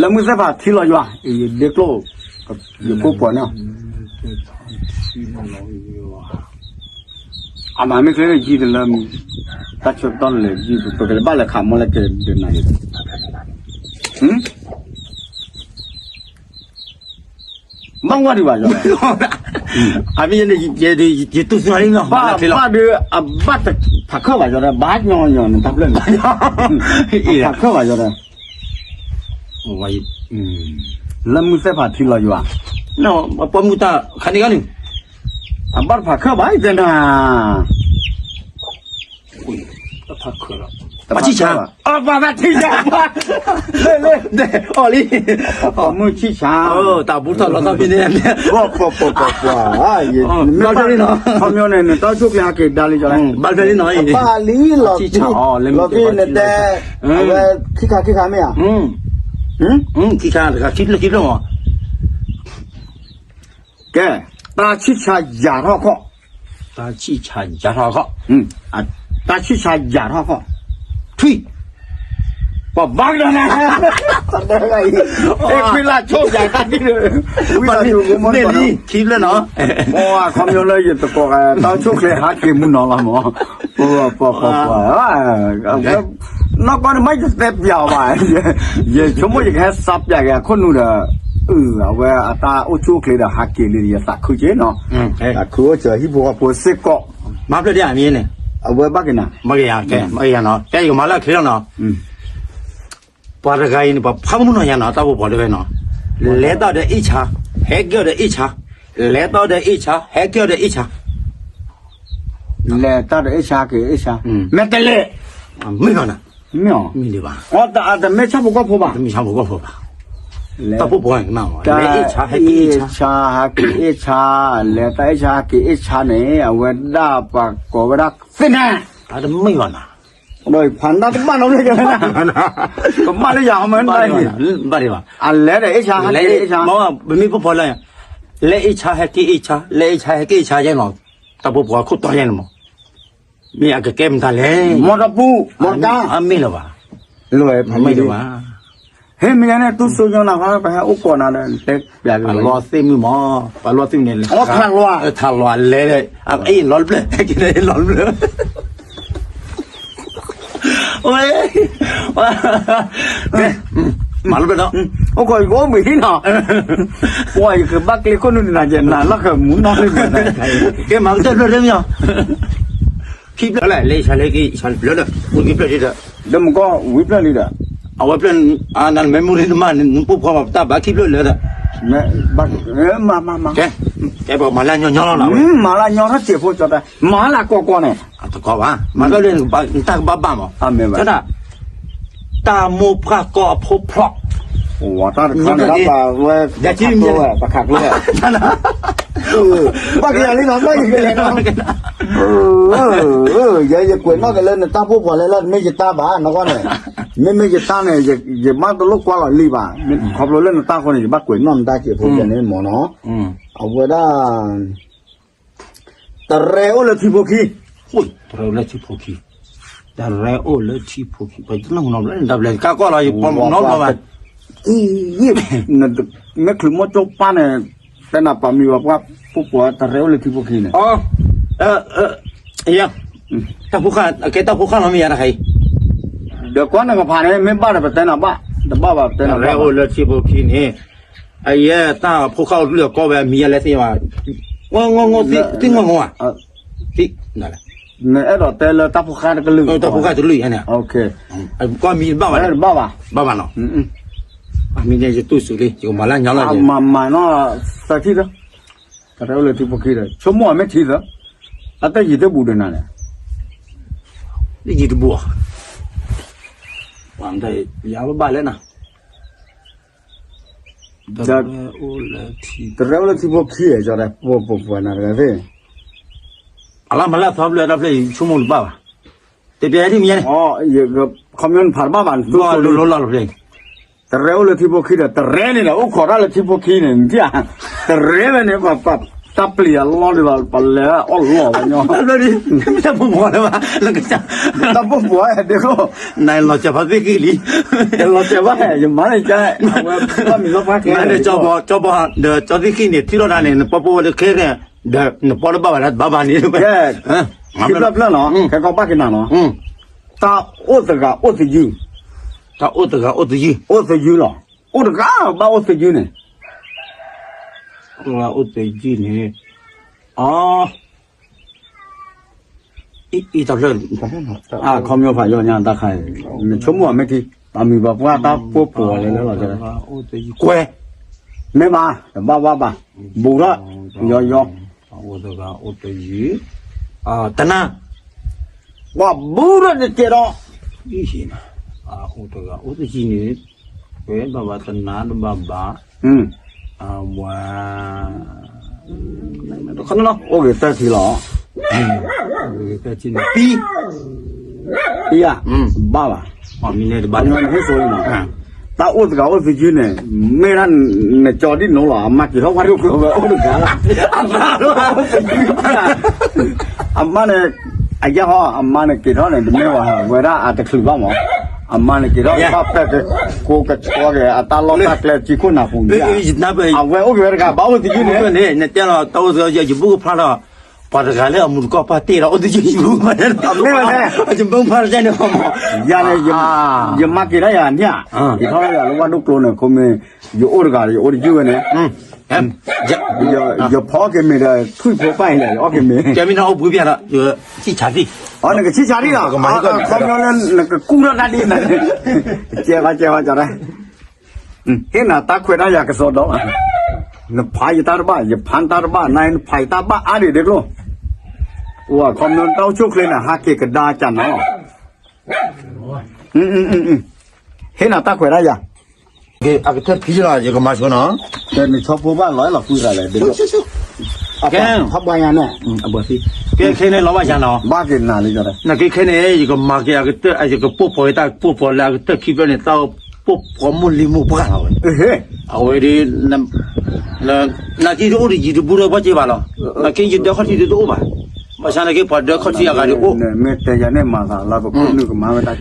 လၢမုၢ်သ့ၣ်ဖးထံလီၤယွၤ, ဒ့ကျိၣ်, ယကိၢ်ပှၤန့ၣ် အမၤမ့ၢ်ချ့ယံၤတလၢ, တၢ်ဆၢကတီၢ်လဲၤယံၤ ပကလဲၤဘၣ်လဲၤခးမီလဲၤကဲဒ်နၤယံၤ, ဘၣ်ဝဲဒံးဘၣ်ယီၤ, အမ့ၢ်ယဲန့ၣ် ယတူၢ်စုလံနီၤ, ဘၣ်ဒုး အဘၣ်တဖးခၢၣ်ဘၣ်ယီၤဒီး ဘၣ်ညီညီနတၢ်ဖျၢၣ်န့ၣ်, ဖးခၢၣ်ဘၣ်ယီၤဒီး လၢမုၢ်သ့ၣ်ဖးထံလီၤယွၤ, ပှၤမူတၢ်ခါန့ၣ်ဂီၢ်န့ၣ်, အဘၣ်တဖးခၢၣ်ဘၣ်ယတဲနၤ, ပှၤဆံၣ်ဆါ, ပှၤဘၣ်ထံၣ်ယၤ, လၢလၢ, အီၤလံ, ပှၤမုၢ်ဆံၣ်ဆါ, တၢ်ဘူၣ်ထီၣ်လီၤထီၣ်ဖဲန့ၣ်, ပှၤပှၤပှၤပှၤ, ခီပညီန့ၣ် နတၢ်အိၣ်ဆူၣ်အိၣ်ချ့ဟးက့ၤဒါလံကီး, ဘၣ်လံနီၤ, ဘၣ်လံလီၤ, လီၤက့ၤနတဲ, အဝဲ ခံခါခံခါမ့ၢ်ဧါ, ခံခါတခါ ခံဖျၢၣ်ခံဖျၢၣ်မး, ကဲ, တၢ်ဆံၣ်ဆါယၤထီၣ်ခီၣ်, တၢ်ဆံၣ်ဆါယၤထီၣ်ခီၣ်, တၢ်ဆံၣ်ဆါယၤထီၣ်ခီၣ်, ထွံၣ်, ပှၤဘၣ်ကဒီးနၤ, အဲခွံလၢ်ဆိၣ်ယၤတၢ်ဒ်, ဝံသးစူၤ မ့ၢ်လံ, ခံဖျၢၣ်နီၤ, ခီပညီလၢယတကိး တၢ်အိၣ်ဆူၣ်အိၣ်ချ့ဟးက့ၤမူနီၤလီၤမး, ပှၤပှၤပှၤ နီၢ်ကီၢ်န့ၣ် မ့ၢ်ယတဲပျးအီၤဘၣ်, ယဆိကမိၣ်ယကဟဲစးပျးက့ၤအခိၣ်နူာ်ဒီး, အဝဲအတၢ်အိၣ်ဆူၣ်အိၣ်ချ့ဒီးဟးက့ၤလံဒီးယသးခုက့ၤနီၤ, သးခုအိၣ်စၢၤဟံၣ်ဖိဃီဖိစ့ၢ်ကီး, မၤဖျၢၣ်ဒ်အမံၤန့ၣ်, အဝဲဘၣ်က့ၤနၤ, ဘၣ်က့ၤယၤ, ကဲယကမၤလၢအချ့လီၤနီၤ, ပှၤတဂၤအံၤန့ၣ် ပှၤဖးမုၢ်နီၤယၤနီၤ တၢ်အိၣ်ဖှိၣ်ဖိတဝဲနီၤ, လဲၤတၢ်ဒီးအ့ၣ်ဆါ, ဟဲက့ၤအီၤဒီးအ့ၣ်ဆါ, လဲၤတၢ်ဒီးအ့ၣ်ဆါ, ဟဲက့ၤအီၤဒီးအ့ၣ်ဆါ လဲၤတၢ်ဒီးအ့ၣ်ဆါက့ၤအ့ၣ်ဆါ, မဲာ်တလဲၣ်, မ့ၢ်ဘၣ်နၤ, မ့ၢ်အီၤ, မ့ၢ်ဒံးဘၣ်, တမ့ၢ်ဆၣ်ဖိကီၢ်ဖိဘၣ်, တမ့ၢ်ဆၣ်ဖိကီၢ်ဖိဘၣ်, တၢ်အိၣ်ဖှိၣ်ဖိန့ၣ်, လဲၤအ့ၣ်ဆါ, ဟဲက့ၤအ့ၣ်ဆါ, လဲၤတၢ်အ့ၣ်ဆါဟဲက့ၤအ့ၣ်ဆါန့ၣ် အဝဲဒၣ်ပှၤကိးဝဲဒၣ်သ့ၣ်နၤ, တမ့ၢ်ဘၣ်နၤ ဖးနၢ်တဘၣ်နီတဘျီ, ကဘၣ်လၢယၤဟီမး, ဘၣ်ဒံးဘၣ်, အလဲၤဒီးအ့ၣ်ဆါဟဲက့ၤအ့ၣ်ဆါ, ပမ့ၢ်ပဖီလၢ, လဲၤအ့ၣ်ဆါဟဲက့ၤအ့ၣ်ဆါ, လဲၤအ့ၣ်ဆါဟဲက့ၤအ့ၣ်ဆါယဲနီၤ, တၢ်ဖိပှၤခိၣ်တီယဲန့ၣ်မး, မ့ၢ်အကကဲမတၤလဲၣ်, မီတပူၤ, မီတကါ, အမ့ၢ်လၢၤဘၣ်, လၢမ့ၢ်လၢၤဘၣ် ဟဲမ့ၢ်ယါန့ၣ် တူၢ်စိညါနၤ ပှၤဟဲအိၣ်ကိးနၤဒီး တဲပျးက့ၤ ပှၤလီသ့ၣ်မုၣ်မး, ပှၤလီသ့ၣ်မုၣ်န့ၣ်, ထးလီၤ, ထးလီၤလဲၤ, အ့ၣ်လီၤတဖျၢၣ်, က့ၤလီၤတဖျၢၣ်, ဝဲ, မၤလီၤတဖျၢၣ်ဒီး, အိၣ်ကိးယကအိၣ်မုာ်ဟံၣ်နီၤ, ပှၤယကဘၣ်ကျဲခိၣ်နူာ်နၤကဲ နၤလီၢ်ဃဲမူနီၢ်လၢမၤ, ကဲမၤကတၢၢ်တဖျၢၣ်တမ့ၢ်, ခံဖျၢၣ်လၢ လဲၤဆါလဲၤက့ၤဆါတဖျၢၣ်ဒီး အိၣ်ခံဖျၢၣ်ဒီး, ဒီးမကီၢ်ဝံၤဖျၢၣ်လံဒီး, အဝဲဖျၢၣ်, နမ့ၢ်မူရ့နမါန့ၣ် နပိာ်ခွါမၤတၢ်ဘၣ်ခံဖျၢၣ်လၢဒီး, မၤ, မၤ, ကဲပှၤမၤလၢညီညီလီၤ, မၤလၢညီထီၣ်စဲးဖိကၠီတဲ, မၤလၢကိးကိးန့ၣ်, တကိးဘၣ်, မၤတၢ်လၢနတၢ်ကဘၣ်ဘၣ်မး, တၢ်မိၢ်ပှၢ်ကီၢ်အဖိဖျိး, တၢ်တခါန့ၣ် ပှၤဝဲ, ပခးကျိဝဲ, ပခးကျိဝဲ, ဘၣ်က့ၤယၤလံနီၤ, ဘၣ်က့ၤယၤလံနီၤ ယကွဲးနီၣ်က့ၤလၢနတၢ်ဖိပှၤလဲၣ်လၢ တမ့ၢ်ယတၢ်ဘၣ် နဂီၢ်န့ၣ်, မ့မ့ၢ်ယတၢ်န့ၣ် ယဘၣ်တလိၣ်ကွၢ်လီၤလံဘၣ်, ခီဖျိလၢနတၢ်အဃိန့ၣ် ယဘၣ်ကွဲးနီၣ်နတၢ်စဲးဖိယဲန့ၣ်မ့ၢ်နီၤ, အဝဲဒၣ် တရဲအိၣ်လၢထံဖိခံ, တရဲအိၣ်လၢထံဖိခံ, တရဲအိၣ်လၢထံဖိခံ, ပတနီၣ်နီတဘျီ တဘျီကါကွၢ်လီၤ ယပိာ်နီတဘျီဘၣ်, မ့ၢ်ချုးမိၢ်ကၠိပၢ်န့ၣ် တဲနၤပာ်မံၤဝဲပှၢ် ဖိပှၤတရဲအိၣ်လၢထံဖိခံန့ၣ်, တၢ်ဖိဃၢ်, ကဲတၢ်ဖိဃၢ်လီၤမ့ၢ်ယၤတခါအံၤ, ဒီးကွၢ်နကဖးန့ၣ် မ့ၢ်ဘၣ်ဒီးပတဲနၤဘၣ်, တဘၣ်ဘၣ်ပတဲနၤဘၣ်, တရဲအိၣ်လၢထံဖိခံန့ၣ် အယဲတၢ်ဖိဃၢ်အိၣ်တလုၢ်အကီၢ်ဝဲအမံၤယလဲၣ်သ့ၣ်ညါဘၣ်, ငီၢ်ငီၢ်သ့ၣ်ငီၢ်ငီၢ်ဧါ, သ့ၣ်, နအဲၣ်ဒိးတဲလၢတၢ်ဖိဃၢ်တကလုာ်, တၢ်ဖိဃၢ်တကလုာ်ယဲန့ၣ်, ကီၢ်မံၤတဘၣ်ဘၣ်, တဘၣ်ဘၣ်, ဘၣ်ဘၣ်နီၤ, အမံၤန့ၣ်ယတူၢ်စူၤလံ ယကမၤလၢညါလီၤ, မၤမၤနီၢ်သၢထံၣ်လၢ တရဲအိၣ်လၢထံဖိခံဒီး ဆိကမိၣ်အမ့ၢ်ထံသၢ, အတၢ်ယံၤတဘူၣ်ဒီးနၤန့ၣ်, ယံၤတဘူၣ်ဧါ, ယၤဘၣ်လၢနၤ တရဲအိၣ်လၢထံဖိခံဧါ, ကၠီတဲ, ပှၤပှၤပှၤနၤတဂၤသ့ၣ်, အလၢမၤလၢအသီဖျၢၣ်တၢ်ဖျၢၣ်အံၤ ဆိကမိၣ်တဘၣ်ဘၣ်, တပျဲဒ်မံၤညါန့ၣ်, ခီပညီနဖးတဘၣ်ဘၣ်, နသိၣ်လိလီလီလီဖျၢၣ်အံၤ, တရဲအိၣ်လၢထံဖိခံဒီး တရဲန့ၣ်ဒီး အိၣ်ခိးတၢ်လၢထံဖိခံန့ၣ် နထံၣ်ဧါ, တရဲဝဲန့ၣ် ပှၤတၢ်ပျံၤအလီၢ်ဒံးဘၣ် ပလဲၤအီၣ်လီၤဝဲညီ, တၢ်ပိၢ်ပိၢ်လၢဘၣ်, တၢ်ပိၢ်ပိၢ်ဒ်သိး နလီၤစၢၤဖးသ့ၣ်ဃံလံ, လီၤစၢၤဘၣ် ယမၤန့ၣ်က, အဝဲဘၣ်မံၤလီၤပှၢ်ကျဲ, ကၠီဘီ ကၠီဘီ ဒီးကၠီသ့ၣ်ဃံန့ၣ် ထံၣ်လိာ်တၢ်န့ၣ် နပီၢ်ပိၢ်ဝဲလၢခဲန့ၣ်, ဒီးနပီၢ်လၢဘၣ်ဘၣ်လၢတဘၣ်ဘၣ်န့ၣ်, ကဲ, ခံဖျၢၣ်ဖျၢၣ်နီၤ, ခဲကီးဘၣ်က့ၤနၤနီၤ, တၢ်အိၣ်သဂၤအိၣ်သယုၢ်, တၢ်အိၣ်သဂၤအိၣ်သယုၢ်, အိၣ်သယုၢ်လီၤ, အိၣ်တဂၤဘၣ်အိၣ်သယုၢ်န့ၣ်, အိၣ်သဂၤအိၣ်သယုၢ်န့ၣ်, အ အံၤတၢ်ဖျၢၣ်, အခီပညီဖးယီၤညါတၢ်ခါအံၤ, နဆိကမိၣ်အီၤမ့ၢ်ထံ, ပှၤမံၤပှၤပှၢ်တၢ်ပိၢ်ပိၢ်လၢလၢလီၤ, ကွဲ, မ့ၢ်ဘၣ်, တဘၣ်ဘၣ်ဘၣ်, ဘူးထီၣ်, ယီၤယီၤ, အိၣ်သဂၤအိၣ်သယုၢ်, တနၤ, ပှၤဘူးထီၣ်တကဲးဒီး, အိၣ်တဂၤအိၣ်သယုၢ်န့ၣ်, ကွဲဘၣ်ဘၣ်တနၤတဘၣ်ဘၣ်, အဝဲ အိၣ်ဂ့ၤသၢထံလီၤ, ပံ, ပံဧါ, ဘၣ်ဘၣ်, မ့ၢ်န့ၣ်တဘၣ်န့ၣ်, တၢ်အိၣ်သဂၤအိၣ်သယုၢ်န့ၣ်, မ့ၢ်ဒၣ်နကၠီဒ်နိလီၤ, အမါက့ၤထီၣ်ဝဲဒၣ်ကျိၤဝဲအိၣ်တဂၤလီၤ, အမါန့ၣ်, အယၢ်ဟီ အမါန့ၣ်က့ၤထီၣ်န့ၣ် တမ့ၢ်ဝဲ ဝဲဒၣ်အတချုးဘၣ်မး, အမါန့ၣ်က့ၤထီၣ်ဘၣ်ပဲာ်ကကိကဆှီက့ၤ အတၢ်လီၢ်တၢ်ကျဲ ကံခိၣ်နၢ်ပူၤန့ၣ်, အဝဲအိၣ်က့ၤဝဲတဂၤ ဘၣ်အိၣ်သယုၢ်န့ၣ်, နတဲလီၤတၢ်အိၣ်သယုၢ် ယဘူးကဖျါဒီး, ပှၤတဂၤလၢအမူတကီၢ်ပၢ်တ့ၢ်ဒီး အိၣ်သယုၢ်ယဘူးကဖျါ, မ့ၢ်ဝဲလဲၣ်, ယဘူးကဖျါတၢ်န့ၣ်, ယၤန့ၣ်, ယမါက့ၤဒၣ်ယၤန့ၣ်, က့ၤထီၣ်ဒၣ်ယၤလၢဝၣ်ဒိၣ်ကျိန့ၣ် ခီမ့ၢ်, ယအိၣ်တဂၤ ယအိၣ်တယုၢ်ဝဲန့ၣ် ယဖီအီၣ်က့ၤမ့ၤဒီး ထွံၣ်ဖိပၢ်အံၤလဲၣ် ယအီၣ်က့ၤမ့ၤ, ကဲမ့ၢ်နီၢ်အိၣ်ဘှံးပျၢ်ဒီး ယဆံၣ်ဆါသံၣ်, အနကဆံၣ်ဆါသံၣ်လီၤ, ခီပညီလၢနကကူၣ်ထီၣ်တၢ်ဒ်န့ၣ်, ကဲဝဲကဲဝဲကီးဒၣ်, ဟ့ၣ်နၤတၢ်ခွဲးတၢ်ယာ်ကစီဒီး, နဖးယတၢ်တဘၣ် ယဖးနတၢ်တဘၣ် နၤနဖးယတၢ်ဘၣ်အါဒံးဒ်ကျိ, အိၣ်ခီပညီတၢ်အိၣ်ဆူၣ်ချ့န့ၣ် ဟးက့ၤကဒါကၢ်နၤလီၤ, ဟ့ၣ်နၤတၢ်ခွဲးတၢ်ယာ် အကတၢၢ်ခံလီၤ ယကမၤဆိနီၤ, နဆီဖိဘၣ်လီၤအဲၣ်လီၤကွံသးလဲၣ်, ကဲ, ဖးဘၣ်ယၤန့ၣ်, ကဲခဲန့ၣ်လီၤဘၣ်ယၤနီၤ, ဘၣ်က့ၤနၤလံ, နကဲခဲန့ၣ် ယကမၤက့ၤအကတၢၢ် ယကပိာ်ဖီၣ်တၢ်ပိာ်ဖီၣ်လၢအကတၢၢ်ခံဖျၢၣ်န့ၣ် တၢ်ပိာ်ဖီၣ်မိၢ်လံၤမိၢ်ပှၢ်လီၤဝဲ, အဝဲဒ် နာ်က့ယအိၣ်ဒီးယံၤတဘူးဒီးပှၢ်က့ဘၣ်လီၤ, နာ်က့ယဒၢခီၣ်ထံးဒ်တအိၣ်ဘၣ်, ဘၣ်ဆၣ်နာ်က့ပှၤဒၢခီၣ်ထံးအဂၤဒ်အိၣ်,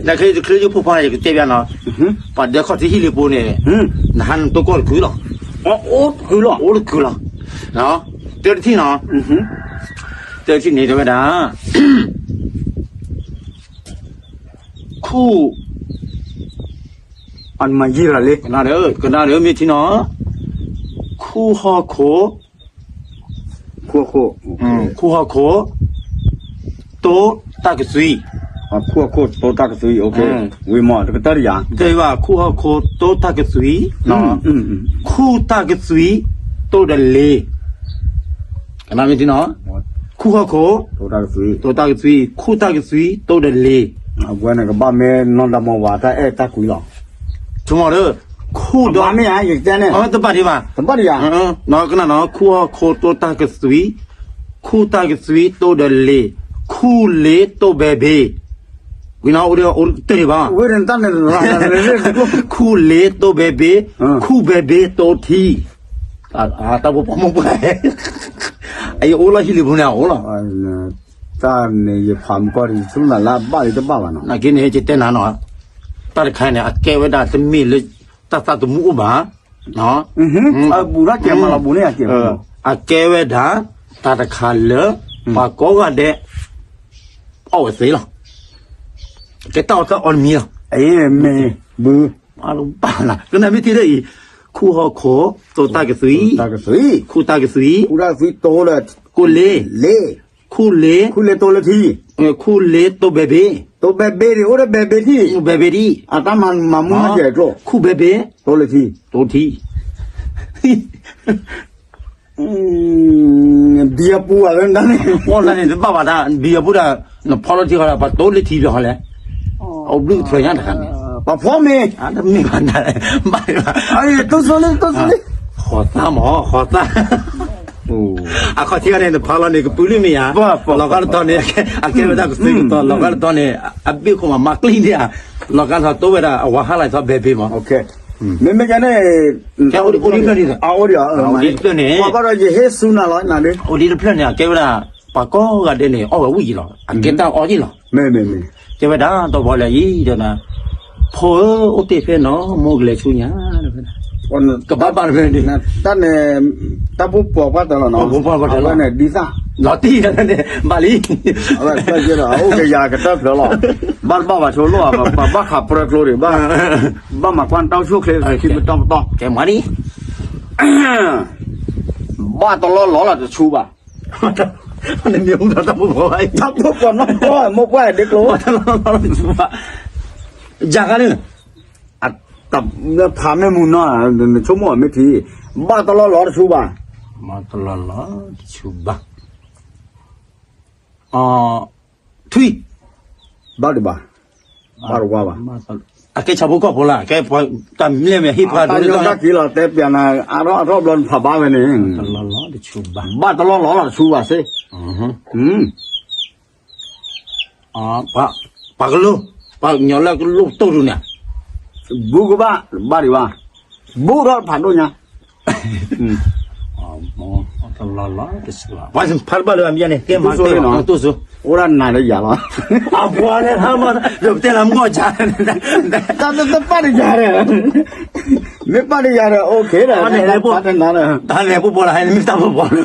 နာ်က့တချုးယဖိဖးယကတဲဘၣ်နီၤ, ပှၤဒၢခီၣ်ထံးဟံၣ်လ့ပိန့ၣ်, နဟါနတိၢ်ကီၢ်တခုလီၤ, အိၣ်တခုလီၤ, တၢတထံၣ်နီၤ, တၢတထံၣ်န့ၣ်တဲဝဲဒၣ် ခူၣ်, အမၤယံာ်လီၤလံ, ကနၣ်ဒီး ကနၣ်ဒီးမ့ၢ်ထံနီၤ, ခူၣ်ဟီၣ်ခိၣ်, ခူၣ်ဟီၣ်ခိၣ်, တိတၢ်ကသွံ, ခူၣ်ဟီၣ်ခိၣ်တိတၢ်ကသွံ, ဝံၤမ့ၢ်တကတၢၢ်တယၤ, တဲဘၣ် ခူၣ်ဟီၣ်ခိၣ်တိတၢ်ကသွံ, ခူၣ်တၢ်ကသွံ, တိဒီးလ့ၤ ကနၣ်မ့ၢ်ထံနီၤ, ခူၣ်ဟီၣ်ခိၣ်, တိတၢ်ကသွံ, တိတၢ်ကသွံ, ခူၣ်တၢ်ကသွံ, တိဒီးလ့ၤ, အဝဲန့ၣ်ကဘၣ်မ့ၢ်နီၢ်ဒီမါဝၤတၢ်အဲၣ်တၢ်ကွံလီၤ, ဆိကမိၣ်ဒီး, ခူၣ်ဒီး, တဘၣ်မ့ၢ်ဧါ, ယကတဲန့ၣ်, တဘၣ်ဒံးဘၣ်, တဘၣ်ဒံးဧါ, ကနၣ်နီၤ ခူၣ်ဟီၣ်ခိၣ်တိတၢ်ကသွံ, ခူၣ်တၢ်ကသွံတိဒီးလ့ၤ, ခူၣ်လ့ၤတိဘဲဘ့, ဝံၤနီၤ အိၣ်ဒီးအိၣ်တၢ်ဒံးဘၣ်, ခူၣ်လ့ၤတိဘဲဘ့, ခူၣ်ဘဲဘ့တိထံ တၢ်ပိာ်ဖီၣ်မိၢ်ပှၢ်, အအံၤအိၣ်လီၤဟံၣ်လ့ပူၤန့ၣ်အအိၣ်လီၤ, တၢ်န့ၣ်ယဖးမုၢ်ကီၢ်ဒီး ယဆိကမိၣ်လၢအဘၣ်လံတဘၣ်ဘၣ်နီၤ, နာ်က့န့ၣ် ယတဲနၤနီၤ, တၢ်တခါန့ၣ် အကဲဝဲဒၣ်တမ့ၢ်လၢ တၢ်သးသမူအိၣ်ဘၣ်, အဘူးထီၣ်ကဲမးလီၤဘူးန့ၣ်, အကဲဝဲဒၣ် တၢ်တခါလၢ ပှၤကိးဂၤဒဲး အီၣ်ဝဲသ့လီၤ, ကဲတၢ်အီၣ်တၢ်အီတမံၤလီၤ, မ့ၢ်ဘု ကနၣ်မ့ၢ်ထံဒီးအံၤ, ခူၣ်ဟီၣ်ခိၣ် တိတၢ်ကသွံ, ခူၣ်တၢ်ကသွံ, ခူၣ်လ့ၤ, ခူၣ်လ့ၤ, ခူၣ်လ့ၤတိဘဲဘ့, တိဘဲဘ့န့ၣ် အိၣ်ဒီးဘဲဘ့ထံ, ဘဲဘ့ထံ, အတၢ်မၤမူမၤယဲၢ်ကျိ, ခူၣ်ဘဲဘ့, တိလၢထံ, တိထံ ဘံအပူၤဘၣ်, ဖီၣ်လၢန့ၣ်တဘၣ်ဘၣ်ဒၣ် ဘံအပူၤဒီး နဖီလၢထံဃီဒီး ပှၤတိလၢထံဘျီဃီလဲၣ်, အိၣ်ဘျုးကဖျၢၣ်ညါတခါန့ၣ်, ပှၤဖီမ့ၢ်, တမ့ၢ်ဘၣ်ဒၣ်, တိၢ်ဆိလံ တိၢ်ဆိလံ ဃီၤသၣ်မး ဃီၤသၣ်, အခီၣ်ထံးဂၤန့ၣ် နဖးလီၤန့ၣ် ကပုာ်လုၢ်မ့ၢ်ဧါ, လီၤဂာ်တတီၤန့ၣ် အကဲဝဲဒၣ်ကသုကတီၤ လီၤဂာ်တတီၤန့ၣ် အဘ့ၣ်ခိၣ်မးမၤကျံၣ်န့ၣ်ဧါ, လီၤဂာ်တတီၤတိဝဲဒၣ် အဝၤဟါလီၤထီၣ်ဘဲဘ့ၣ်မး, မ့မ့ၢ်ကန့ၣ် အိၣ်ဒံးတဖျၢၣ်န့ၣ်, အိၣ်ဒံးတဖျၢၣ်န့ၣ် ဘၣ်ဒီးယဟ့ၣ်ဆူနၤလီၤနၤဒ်, အိၣ်ဒံးတဖျၢၣ်န့ၣ် အကဲဝဲဒၣ် ပှၤကိးဂၤဒဲးန့ၣ် အီၣ်ဝဲဝံၣ်ယံၤလီၤ, အကဲတၢ်အီၣ်ယံၤလီၤ, ကဲဝဲဒၣ်တဘီလဲၣ်အံၤဒီးနၤ, ဖိဧၢ အိၣ်တ့ၢ်ဖဲနီၢ်မိၢ်ကလဲၤဆူညါ, ကဘၣ်ဘၣ်တဖဲန့ၣ်, တၢ်န့ၣ် တၢ်ပိၢ်ပိာ်ပှၢ်တၢၢ်လီၤနီၤ, ပှၢ်ပှၢ်တၢၢ်လီၤ, ဒ်သၣ်, လီၤတံၢ်တၢ်န့ၣ် ဘၣ်လံ, အဝဲအိၣ်ကယၤကတၢၢ်ဖျၢၣ်လီၤ, ဘၣ်တဘၣ်ဘၣ်ဆိလိၣ်, ပဘၣ်ခးပြၢကျိဒံးဘၣ်, ဘၣ်မၤကွၢ်တၢ်အိၣ်ဆူၣ်အိၣ်ချ့ခံပတီၢ်ပတီၢ်, ကဲမၤဒ် ဘၣ်တလီၢ်လီၤလီၤတဆူဘၣ် နမ့ၢ်ဟူထီၣ်တၢ်ပိၢ်ပိာ်ဘၣ်အံၤ, တၢ်ပိၢ်ပိာ်နီၢ်ကီၢ် မိၢ်ပှၢ်ဒ့ကျိ, ယၤဂၤန့ၣ်, ဖးမ့ၢ်မူနီၤ, နဆိကမိၣ်မ့ၢ်ထံ, ဘၣ်တလီၢ်လီၤတဆူဘၣ်, ဘၣ်တလီၢ်လီၤတဆူဘၣ်, ထွံၣ်, ဘၣ်ဒံးဘၣ်, ဘၣ်တဝါဘၣ်, အကဲဆၣ်ဖိကီၢ်ဖိလၢ ကဲပှၤတၢ်မျဲၢ်မ့ၢ်ဟ့ၣ်ပှၤဒိၣ်တၢ်, တၢ်က့ၤလီၤတဲပျးနၤ အါထီၣ်အါထီၣ်ဘျီနဖးဘၣ်ဝဲန့ၣ်, ဘၣ်တလီၢ်လီၤလီၤတဆူဘၣ်စ့ၢ်, ပှၤကလိ, ပှၤကညီလၢကလိၣ်တိၢ်ဒူၣ်န့ၣ်, ဘူးကဘၣ်, ဘၣ်ဒံးဘၣ်, ဘူးထီၣ်ဖးဒိၣ်ညါ, တလီၢ်လီၤတဆူဘၣ်, ပှၤဖးတဘၣ်လၢအမံၤန့ၣ် ကဲမၤတဲလီၤတိၢ်စိ, အိၣ်ဒၣ်နၤလၢယၤလီၤ, အပှၤန့ၣ်ဟါမး, ဒီးပတဲလၢမုၢ်ဂီၢ်ကၢ, တၢ်တပၣ်တယၤဒီး, မ့ၢ်ပၣ်တယၤဒီး OK ဒီး, တၢ်လဲၤပှၤပိာ်လၢဟဲန့ၣ်မ့ၢ်တၢ်ပှၤပိာ်လၢ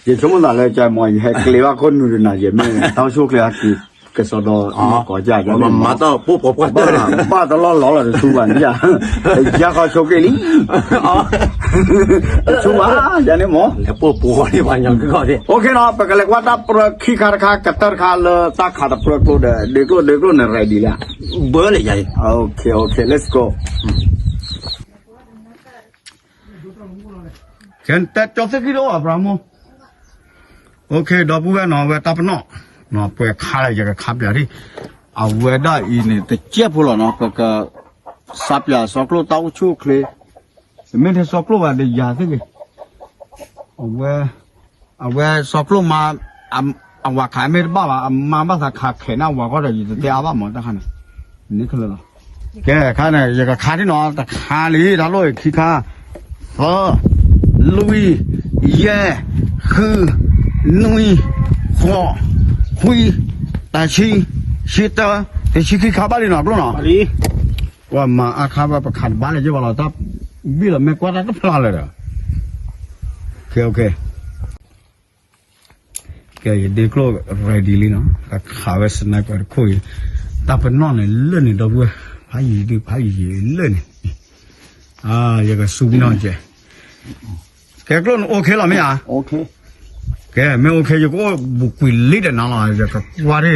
ယဆိကမိၣ်သးလၢကမီၤ ယဟဲကျဲၤဘၣ်ခိၣ်နူာ်ဒီးနၤ ယမ့ၢ်တၢ်ဆိၣ်ကျဲၤဟဲက့ၤ ကစီဒီမၤကိးကၢ် မၤတၢ်ပိၢ်ပိာ်ပှၢ်တၢၢ်ဒီး ဘၣ်တလီၢ်လီၤလီၤတဆူဘၣ်န့ၣ်, ယၤခီဆိးက့ၤလံ, တဆူဘၣ်, ယၤန့ၣ်မ့ၢ် လဲၤပိၢ်ပိာ်န့ၣ် ပှၤညီကီၢ်န့ၣ်, OK နီၤ ပကလဲၤကွၢ်တၢ်ပြၢခံခါတခါ ကတၢၢ်တခါလၢတၢ်ခးတပြၢကျိဒီး ဒ့ကျိၣ်ဒ့ကျိၣ်န့ၣ် ready လံ, ဘၢလဲၣ်ယၤ, OK OK let's go. ကဲ တၢ်ကၠီသ့ၣ်ခံတအိၣ် အပြၢမိၢ်, OK ဒီပုၢ်ဝဲၢ်နီၤ အဝဲတၢ်ပနီၣ်, ပှဲၤခါလၢယကခါပၠးဒံး, အဝဲဒၣ်အံၤန့ၣ် တကဲဖိလီၤနီၤ ပက စးပၠးစီကျိၣ်တၢ်အိၣ်ဆူၣ်အိၣ်ချ့, တမ့ၢ်ထဲစီကျိၣ်ဘၣ်ဒီးယၤသ့ၣ်ဂ့ၤ, အဝဲ အဝဲစီကျိၣ်မါ အဝၤခးမ့ၢ်တဘၣ်ဘၣ် အမါဘၣ်သးခးခဲးန့ၢ်အဝၤဃီဒီး ယတတဲအါဘၣ်မးတၢ်ခါန့ၣ်, န့ၣ်ခဲလၢာ်လီၤ, ကဲခါန့ၣ် ယကခါဒံးနီၤ တခါလံ တၢ်လိၣ်အံၤခံခါ, သၢ, လွံၢ်, ယဲၢ်, ဃု, နွံ, ဃိး, ခွံ, တဆံ, ဆံတၢ, တဆံခံခါဘၣ်လံနီၤ ကျိၣ်နီၤ, ပှၤမၤအါခါဘၣ် ပခးတဘၣ်လၢၤက့ၤဘၣ်လီၤ တၢ်ဘံၣ်လီၤမ့ၢ်ကွၢ်တၢ်တဖျါလၢၤဒီး, ကဲ ယဒ့ကျိၣ် ready လံနီၤ ကခးဝဲ sniper တခိၣ်အံၤ, တၢ်ပနီၣ်န့ၣ်လၢာ်န့ၣ် ဒီပုၢ်ဝဲၢ်, ဖးယံၤဒုး ဖးယံၤယံၤလၢာ်န့ၣ်, ယကစူးပနီၣ်ကဲ, ကဲကျိၣ်န့ၣ် OK လီၤမ့ၢ်ဧါ, ကဲ မ့ၢ် OK ယကအိၣ်ဘူးကွံာ်လံဒီးနၤလီၤ ယကကွၢ်ဒ်,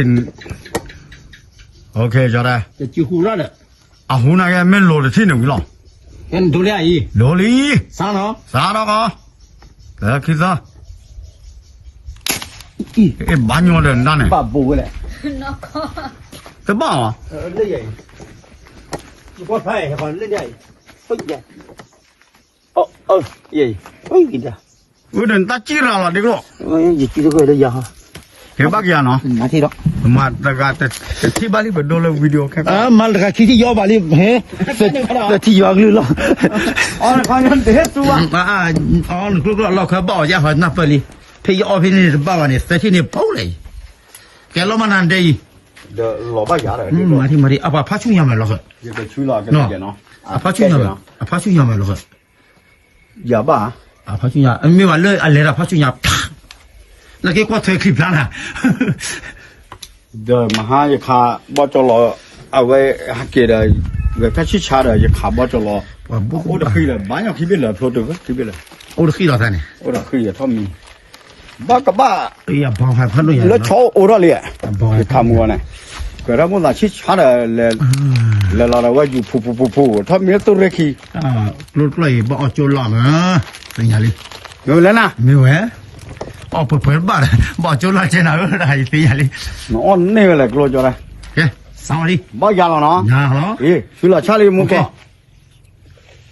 OK ကၠီဒၣ် အဟူနၤကဲ မ့ၢ်လိၤတထံၣ်န့ၣ်ဝံၤလီၤ, ဒိလံအံၤ, စးထီၣ်ကီး, ခံသီ, အ့ၣ် ဘၣ်ညီဒီးနတၢ်န့ၣ်, တဘၣ်အီၤ, အၢ ဒီးနတၢ်စံၣ်ရၤလီၤဒ့ကျိၣ်, ကဲဘၣ်ကယၤနီၤ, မၤတဂၤတထံၣ်ဘၣ်လံ ပဒိလၢ video ခဲ, မၤတဂၤခံထံၣ်ယီဘၣ်လံ, တထံၣ်ယီကလုၢ်လီၤ, နကျိကျိလီၤခၢဘၣ်အီၤယဲၢ်ဟီနၢ်ပၢၢ်လံ, ဖဲယအီဖဲန့ၣ်တဘၣ်ဘၣ်န့ၣ် သၢထံၣ်န့ၣ်ဖိလဲၣ်, ကဲလီၤမၤနၤဒဲအံၤ, မၤထံမၤထံ အပှၤဖးဆူညါမးလီၤဃၢ, အဖးဆူညါမး, အဖးဆူညါမးလီၤဃၢ ယၤဘၣ်, အဖးဆူညါ မ့ၢ်ဘၣ်လၢအလဲၤတၢ်ဖးဆူညါ, လၢက့ၤကွၢ်ထွဲချံဖျါနၤ, ဒီးမဟါယခးဘီကၠီလီၤ, အဝဲဟဲက့ၤဒီး, ဝဲဖဲဆံၣ်ဆါဒီး ယခးဘီကၠီလီၤ, အိၣ်တဃံဒီး ဘၣ်ညီခံဘ့ၣ်လၢဖျိတဝဲခံဘ့ၣ်လၢ, အိၣ်တဃံလီၤသးန့ၣ်, အိၣ်တဃံထီၣ်မံၤ, ဘၣ်ကဘၣ်, လၢဆီအိၣ်ထီၣ်လံ, ယခးမူဝဲန့ၣ်, ကဲထီၣ်မိၣ်သးဆံၣ်ဆါဒီး, လဲၤလီၤဒီးဝဲယူၤဖူဖူဖူဖူ ထီၣ်မံၤလၢသူရ့ခံ ကျိတကျိအံၤ ဘၣ်အီၣ်ကၠိလီၤမး, သ့ၣ်ညါလံ, မ့ၢ်ဝဲ, အီၣ်ပှဲၤပှဲၤဘၣ်, ဘၣ်အီၣ်ကၠိလီၤကဲနၤဧၢ, သ့ၣ်ညါလံ, နအီၣ်န့ၢ်ဝဲလဲၣ်ကျိကၠီဒၣ်, ကဲ, စးဝဲလံ, ဘၣ်ယၤလီၤနီၤ, ယၤလီၤ, ဆူလီၤဆၣ်လံမူကီၢ်,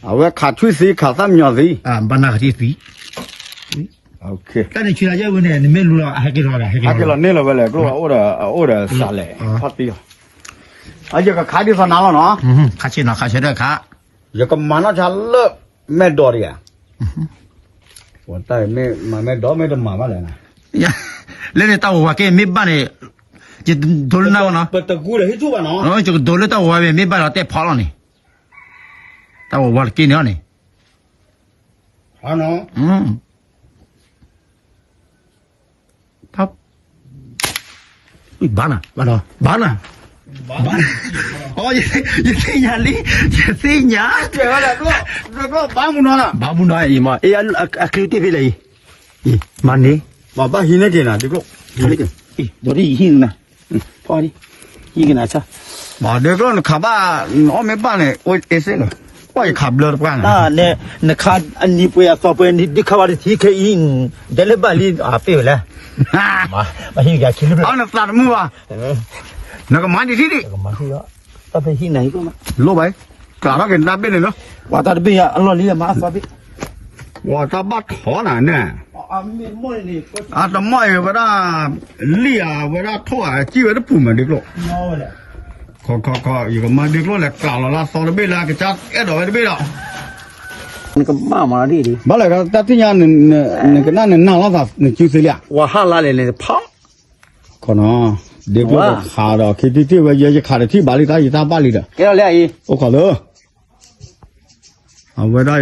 အဝဲခးထွံၣ်သံ ခးသၣ်မညီၤသံ, ဘၣ်နၢ်ခးထွံၣ်သံ, တၢ်န့ၣ်ဆံးလၢယဲဝဲန့ၣ် နမ့ၢ်လူၤလီၤ ဟဲက့ၤလီၤဒီး ဟဲက့ၤလီၤန့ၣ်လီၤဝဲလဲၣ် ကျိၣ်အအိၣ်ဒီး အအိၣ်ဒီးစးလဲၣ် ဖီၣ်သံလီၤ, အယကခးဒ်သိးနၤလီၤနီၤ, ခးဆ့နီၤ ခးဆ့ဒီးခး, ယကမၤနီၢ်ဆါလၢ မဲာ်ဒိးတဂၤ, မ့ၢ်မၤမဲာ်ဒိးမ့ၢ်တမၤဘၣ်လဲၣ်, လၢန့ၣ်တၢ်ဝဲၤဝါက့မ့ၢ်ဘၣ်န့ၣ်, ယဒိလၢနၢ်ဝဲနီၤ, ယကဒိလၢတၢ်ဝဲၤဝါမ့ၢ်ဘၣ်ဒီးတဲဖီလီၤန့ၣ်, တၢ်ဝဲၤဝါတက့ၢ်န့ၣ်န့ၣ် ဘၣ်နၤ, ဘၣ်နၤ, ယသ့ၣ်ညါလံ, ယသ့ၣ်ညါ, ဘၣ်မူနီၤ, ဘၣ်မူနီၤအံၤမး, အချံတ့ၢ်ဖဲလဲၣ်အံၤ, မၤန့ၢ်, ဘၣ်ဟံးန့ၢ်က့ၤနၤ, ဒ်ကျိၣ်, ဒ်ဟံးနၤ, ဟံးက့ၤနၤ, ဘၣ်ဒ်ကျိၣ်နခးဘၣ်, နအီၣ်မ့ၢ်ဘၣ်န့ၣ် အိၣ်အ့စ့ၣ်လီၤ, ကွၢ်ယခးဘျၢတပှၢ်န့ၣ်, နခးအနံၤပှဲၤအသီပှဲၤ ဒ်ခးဝဲတထံခဲအံၤ, ဒဲလၢဘၣ်လံ အပ့ၢ်ဝဲလဲၣ်, အနသးတမုာ်ဘၣ်, နကမၤဒံးထံၣ်ဒံး, လိၣ်ဘၣ်, ကျးထီၣ်က့ၤနတၢ်ဘ့ၣ်န့ၣ်လီၤ, ပှၤတၢ်တဘ့ၣ်အလီၢ်လံမၤအသီဘ့ၣ်, ပှၤတၢ်ဘၣ်ထီၣ်နၤန့ၣ်, အတမီၢ်အံၤဝဲဒၣ်, လံၣ်ဧါ ဝဲဒၣ်ထိၣ်ဧါ စံၣ်ဝဲတပူၤမးဒ်ကျိၣ်, ခီခီခီ ယကမၤဒ်ကျိၣ်လဲၤကျးလီၤလၢအသီတဘ့ၣ်လၢ ကစၢ်အဲၣ်ဒိးဝဲတဘ့ၣ်ဒီး, နကဘၣ်မၤဒ်, ဘၣ်လဲၣ်တၢ်သ့ၣ်ညါ, နကနၣ်နနၢ်လိာ်သး နစုသ့လံဧါ, ဝၤဟးလါလဲၣ်န့ၣ်ဖီ ခီနီၤ, ဒ်ကျိၣ်ဒီးခးဒီးခံထံၣ်ထံၣ်ဝဲ ယဲယခးတထံၣ်ဘၣ်လံ တၢ်ယတၢ်ဘၣ်လံဒီး, အိၣ်ခိးလၢ, အဝဲဒၣ်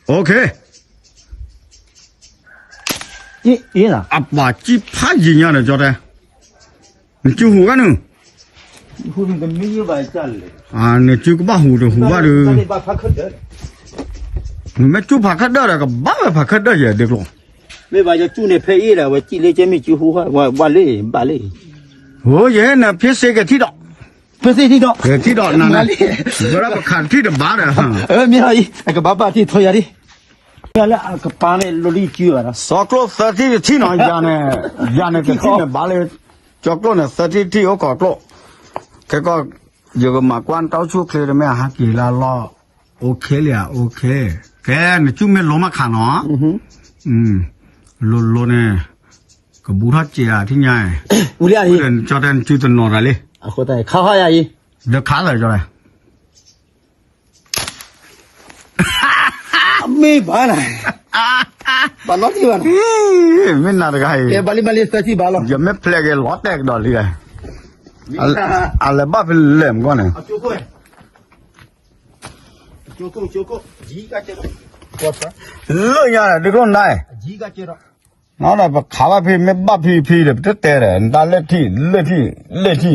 အံၤ, အပှၤစံၣ်ဖးယံၤညါဒီး ကၠီတဲ, နစုဟူးဂၤနုၤ, နစုကဘၣ်ဟူးတဟူးဘၣ်ဒီး, နမ့ၢ်စုဖးခၢၣ်ဒၢၣ်ဒီး ကဘၣ်ဝဲဖးခၢၣ်ဒၢၣ်ယဲဒ်ကျိၣ်, မ့ၢ်ဘၣ်ယစုန့ၣ်ဖဲအံၤဒီး ဝဲစံၣ်လၢကဲမ့ၢ်စုဟူးဂၤ ဝဲဘၣ်လံ, ဘၣ်လံ, အိ ယဟဲနၤဖ့စ့ကထံၣ်ဒီး, ဖ့စ့ထံၣ်ဒီး, ကထံၣ်ဒီးနၤ, ဝဲဒၣ်ပခးတထံၣ်တဘၣ်ဒီး, မ့ၢ်လီၤအံၤ အကဘၣ်ဘၣ်ထံၣ်ထီယၤဒ်, လၢအကပၤန့ၣ်လီၤလံကၠူဘၣ်ဒီး, စီၤကျိၣ်သၢထံၣ်တထံၣ်နီၤ, ယၤန့ၣ်, ယၤန့ၣ်တထံၣ်န့ၣ်ဘၣ်လံ, ကၠီကျိၣ်န့ၣ်သၢထံၣ်တထံၣ်အိၣ်ခိးကျိၣ်, ခဲကီၢ်, ယကမၤကွၢ်နတၢ်အိၣ်ဆူၣ်အိၣ်ချ့တမ့ၢ်အဟးက့ၤလၢအလီၢ်, အိၣ်ခဲလံဧါ, အိၣ်ခဲ, ကဲနစုမ့ၢ်လိမးခးနီၤ, လိၤလိၤန့ၣ်, ကဘူးထီၣ်စဲးဧါထံၣ်ညါ, ကၠီတဲနစုတနီၤတၢ်လံ, ခါဟီယၤအံၤ, ဒီးခးလၢာ်ကၠီတဲ မ့ၢ်ဘၣ်နၤ, ဘၣ်နီတံၢ်ဘၣ်နၤ, မ့ၢ်နၤတဂၤအံၤ, ဘၣ်လံဘၣ်လံသၢထံၣ်ဘၣ်လီၤ, ယမ့ၢ်ဖျဲးက့ၤလီၤတဲာ်ကဒီးလံ, အလဲၤဘၣ်ဖဲလဲၣ်မကီၢ်န့ၣ်, လၢညါဒ်ကျိၣ်နၤ, နီၤဒီးပခးဘၣ်ဖံးမ့ၢ်ဘၣ်ဖံးဖံးဒီး ပတတဲဒီး နတၢ်လဲၢ်ထံၣ်လဲၢ်ထံၣ်,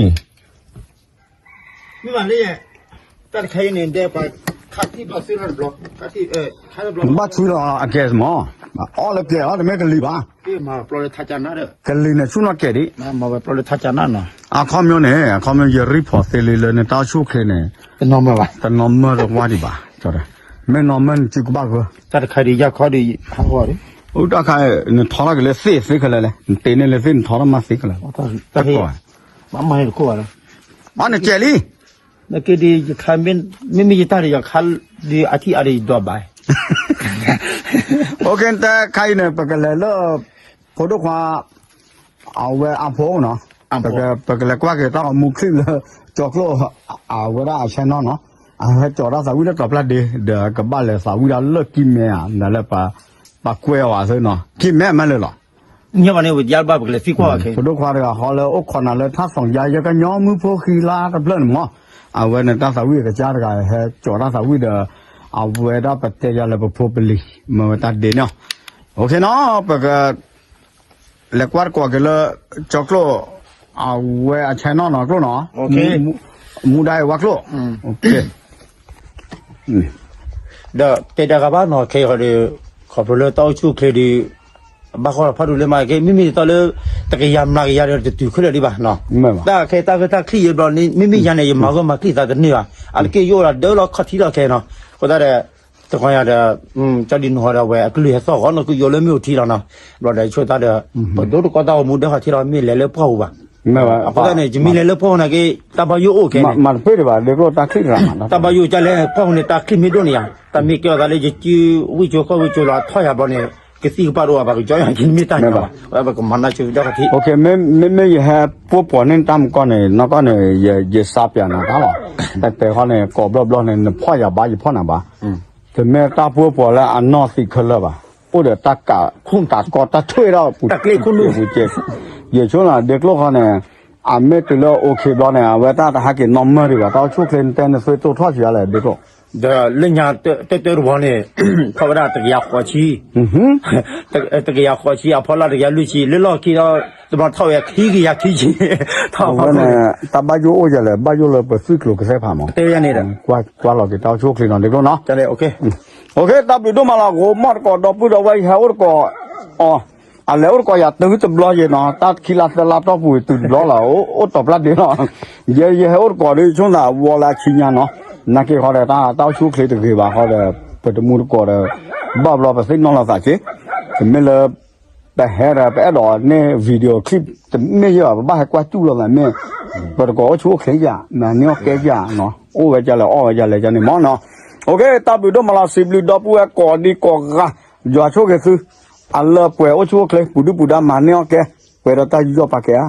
မ့ၢ်ဘၣ်လၢ, တၢ်တခါအံၤန့ၣ် ဒဲပှၤခးထံၣ်ဘျီသ့လီၤတဘျီ, ဘၣ်ထုလီၤအကဲမး, အီၣ်လၢကျဲအီၤတမ့ၢ်ကလံၤဘၣ်, ကလံၤန့ၣ်ဆူၣ်နီၢ်ကဲးဒံး, အခီပညီန့ၣ် အခီပညီယ report သ့လံလၢနတၢ်အိၣ်ဆူၣ်အိၣ်ချ့န့ၣ်, တနီၤမၢတဝါဒံးဘၣ်, မ့ၢ်နီၤမၢနစုကဘၣ်ဂၢၢ်, တၢ်တခါဒံးယခီဒံး, တၢ်ခါ နထီထီၣ်က့ၤလၢသ့ၣ်သ့ခဲလၢာ်လဲၣ်, နတ့န့ၢ်လၢသ့ၣ်နထီထီၣ်မးသ့ခဲလၢာ်, တၢ်ကီၢ်, ဘၣ်မၤန့ၣ်တခိၣ်ဘၣ်လီၤ, အီနကဲးလံ, နက့ဒ်ယခါ, မ့မ့ၢ်ယတၢ်ဒ်ယခါ, ဒ်အထံၣ်အါဒ်ယဒွးဘၣ်, တၢ်ခါအံၤန့ၣ် ပကလဲၤလၢ, ဖိဒိၣ်ခွါ, အဝဲအဖိနီၤ, ပကလဲၤကွၢ်က့ၤတၢ်ဂီၤမူချံလၢ, ကၠီကျိၣ်, အဝဲဒၣ်အဆဲနီၣ်နီၤ, အဟဲကၠီၤတၢ်သးဝံၣ်လၢတီၤပျၢ်ဒ့, ဒီးကဘၣ်လဲၤသးဝံၣ်ဒၣ်လၢကံၢ်မဲဧါ, နလဲၤပ, ပာ်ကွဲအီၤအသးနီၤ, ကံၢ်မဲမးလၢာ်လီၤ ဖိဒိၣ်ခွါတဂၤဟီလၢအိၣ်ခိးနၤလၢထါစီၤယါ ယကညီမုၣ်ဖိဃံလါတဖျၢၣ်န့ၣ်မး, အဝဲန့ၣ်တၢ်သးဝံၣ်အကစၢ်တဂၤဟဲကၠီၤတၢ်သးဝံၣ်ဒီး, အဝဲဒၣ်ပတဲယၤလၢပဖိပလံၤ, မ့ၢ်ဝဲတၢ်ဒ့န့ၣ်, အိၣ်ခ့နီၤ ပက, လဲၤကွၢ်တကိးက့ၤလၢ, ကၠီကျိၣ်, အဝဲအဆဲနီၣ်နီၤကျိၣ်နီၤ, မူဒါအံၤဝါကျိၣ်, ဒီးတဲတၢ်ဂၤဘၣ်နီၤ ခဲအံၤဒီး, ခီဖျိလၢတၢ်အိၣ်ဆူၣ်အိၣ်ချ့ဒီး, ဘၣ်ဃီလီၤဖးဒိၣ်လၢမးက့ မ့မ့ၢ်ဒ်သိးလၢ, တကယၤမျးကယၤဒီးတတုၤခဲလၢာ်ဒံးဘၣ်နီၤ, တၢ်ခဲတၢ်ဂ့ၢ်တၢ်ချံၣ်ယဲဘျီန့ၣ် မ့မ့ၢ်ယၤန့ၣ် ယမၤဂၢၢ်မၤကျံၣ်သးတန့ၢ်ဘၣ်, အလၢက့ယအိၣ်ဒီးဒၢလီၤခီၣ်ထံးလီၤခဲနီၤ, အဃိသတးဒီး, တခီယၤဒီး, ကၠီဒ်နဟီဒီးဝဲ အကလုၢ်ဟဲသီၣ်ဂီၤနီၤ ကယိၤလၢမ့ၢ်အိၣ်ထံလီၤနီၤ, ဘျီဒီးယဆိသးဒီး, ပဒိၣ်တကီတၢ်ဂီၤမူဒၢခီၣ်ထံးလီၤ မ့ၢ်လဲၤလၢပှၢ်ပူၤဘၣ် အဃိသတးန့ၣ် ယမ့ၢ်လဲၤလၢဖီၣ်န့ၣ်က့ တၢ်ဘၣ်ယိၣ်အိၣ်ကဲန့ၣ် မၤတပ့ၢ်ဒံးဘၣ် ဒ့ကျိၣ်တၢ်ချံၣ်တဂၤမး တၢ်ဘၣ်ယိၣ်ကလဲၣ် ဖီၣ်န့ၣ် တၢ်ချံၣ်မ့ၢ်ဒိၣ်န့ၣ်ယါ တၢ်မ့ၢ်ကဲအသးလၢယစု ဝံၣ်ကၠိဃီၣ်ဝံၣ်ကၠိလီၤ ထီၣ်ယၤဘျီန့ၣ် ကသံၣ်ကပၢ်တအိၣ်ဘၣ် ပကကၠီယၤက့ၤမ့ၢ်တၢ်ညီဘၣ် ပကမၤနၢ်ဆိဒီးကထံၣ် မ့မ့ၢ်ယဟဲပှိၢ်ပှီၤန့ၢ်တၢ်မကီၢ်န့ၣ် နီၢ်ကီၢ်န့ၣ် ယစးပၠးနၤတၢ်လီၤ တတဲဃီန့ၣ် ကိးဘျီဘျီန့ၣ် နဖီၣ်ယၤဘၣ် ယဖီၣ်နၤဘၣ် တမ့ၢ်တၢ်ပှိၢ်ပှီၤလၢအနီၢ်သံးခဲလၢာ်ဘၣ် အိၣ်ဒီးတၢ်ကးခိၣ်တၢ်ကီတၢ်ထွဲဒီးပူၤ တၢ်ကျ့ခိၣ်နူာ် ပူၤကဲ ယဆိလၢဒ့ကျိၣ်ဃီန့ၣ် အမ့ၢ်တုၤလၢအိၣ်ခ့ဘျီန့ၣ် အဝဲတၢ်တဟဲက့ၤနီၢ်မၢဒံးဘၣ် တၢ်အိၣ်ဆူၣ်အိၣ်ချ့နတဲနသုတိၢ်ထီၣ်ဆံးအါလဲၣ်ဒ့ကျိၣ် ဒီးလၢညါတၢတၢတဘီန့ၣ် ထီၣ်ဝဲဒၣ်တကယၤဃိးဆံ တကယၤဃိးဆံ အဖီလာ်တကယၤလွံၢ်ဆံ လၢလီၢ်ခံဒီး တဘျီထီၣ်ဝဲခံကယၤခံဆံ ထီၣ်ဝဲန့ၣ် တၢ်ဘၣ်ယိၣ်အိၣ်ယၤလဲၣ် ဘၣ်ယိၣ်လၢပသွံၣ်ကျိၤကသ့ၣ်ဖးမး တဲဝဲန့ၣ်ဒီး ကွၢ်လီၤက့ၤတၢ်အိၣ်ဆူၣ်အိၣ်ချ့နီၤ ဒ့ကျိၣ်နီၤ တၢ် တၢ်ဘျုးဒိၣ်မးလီၤ ဂိၤမီၣ်တကိးဒီပုၢ်ဒီဝဲၢ် ယဟဲအိၣ်တကိးအီၤ အလဲၤအိၣ်တကိးယၤတုၤတဘျီယဲနီၤ တၢ်ခံလါသၢလါတီၢ်ပူၤတုၤတဘျီလီၤ အိၣ်တီၤပျၢ်ဒ့လီၤ ယဲယဟဲအိၣ်တကိးဒီး ဆိသးဝီလၢအခံညါနီၤ နာ်က့ဃီဒီး တၢ်အိၣ်ဆူၣ်အိၣ်ချ့တဂ့ၤဘၣ်ဃီဒီး ပတမူတကိးဒီး ဘၣ်ဘျီပသ့ၣ်နီၣ်လိာ်သးက့ တမ့ၢ်လၢ ပဟဲဒီးပအဲၣ်ဒိးန့ၢ် video clip တမ့ၢ်ယဲဘၣ် ပဘၣ်ဟဲကွၢ်စူၣ်လိာ်သးမ့ၢ် ပတကိးအိၣ်ဆူၣ်အိၣ်ချ့ယၤ မၤန့ၢ်အီၣ်ကဲယၤနီၤ အိၣ်ဝဲဒ်လဲၣ် အီၣ်ဝဲဒ်လဲၣ်န့ၣ်မ့ၢ်နီၤ OK တၢ်ဘျုးဒိၣ်မးလီၤ စံးဘျုးဒီပုၢ်ဝဲၢ်ကိးဒံကိးဂၤ ယွၤဆိၣ်ဂ့ၤသု အလၢပှဲၤအိၣ်ဆူၣ်အိၣ်ချ့ ပူၤဒုၣ်ပူၤဒါမၤန့ၢ်အီၣ်ကဲ ပှဲၤဒီးတၢ်ယူးယီၣ်ပာ်ကဲဧါ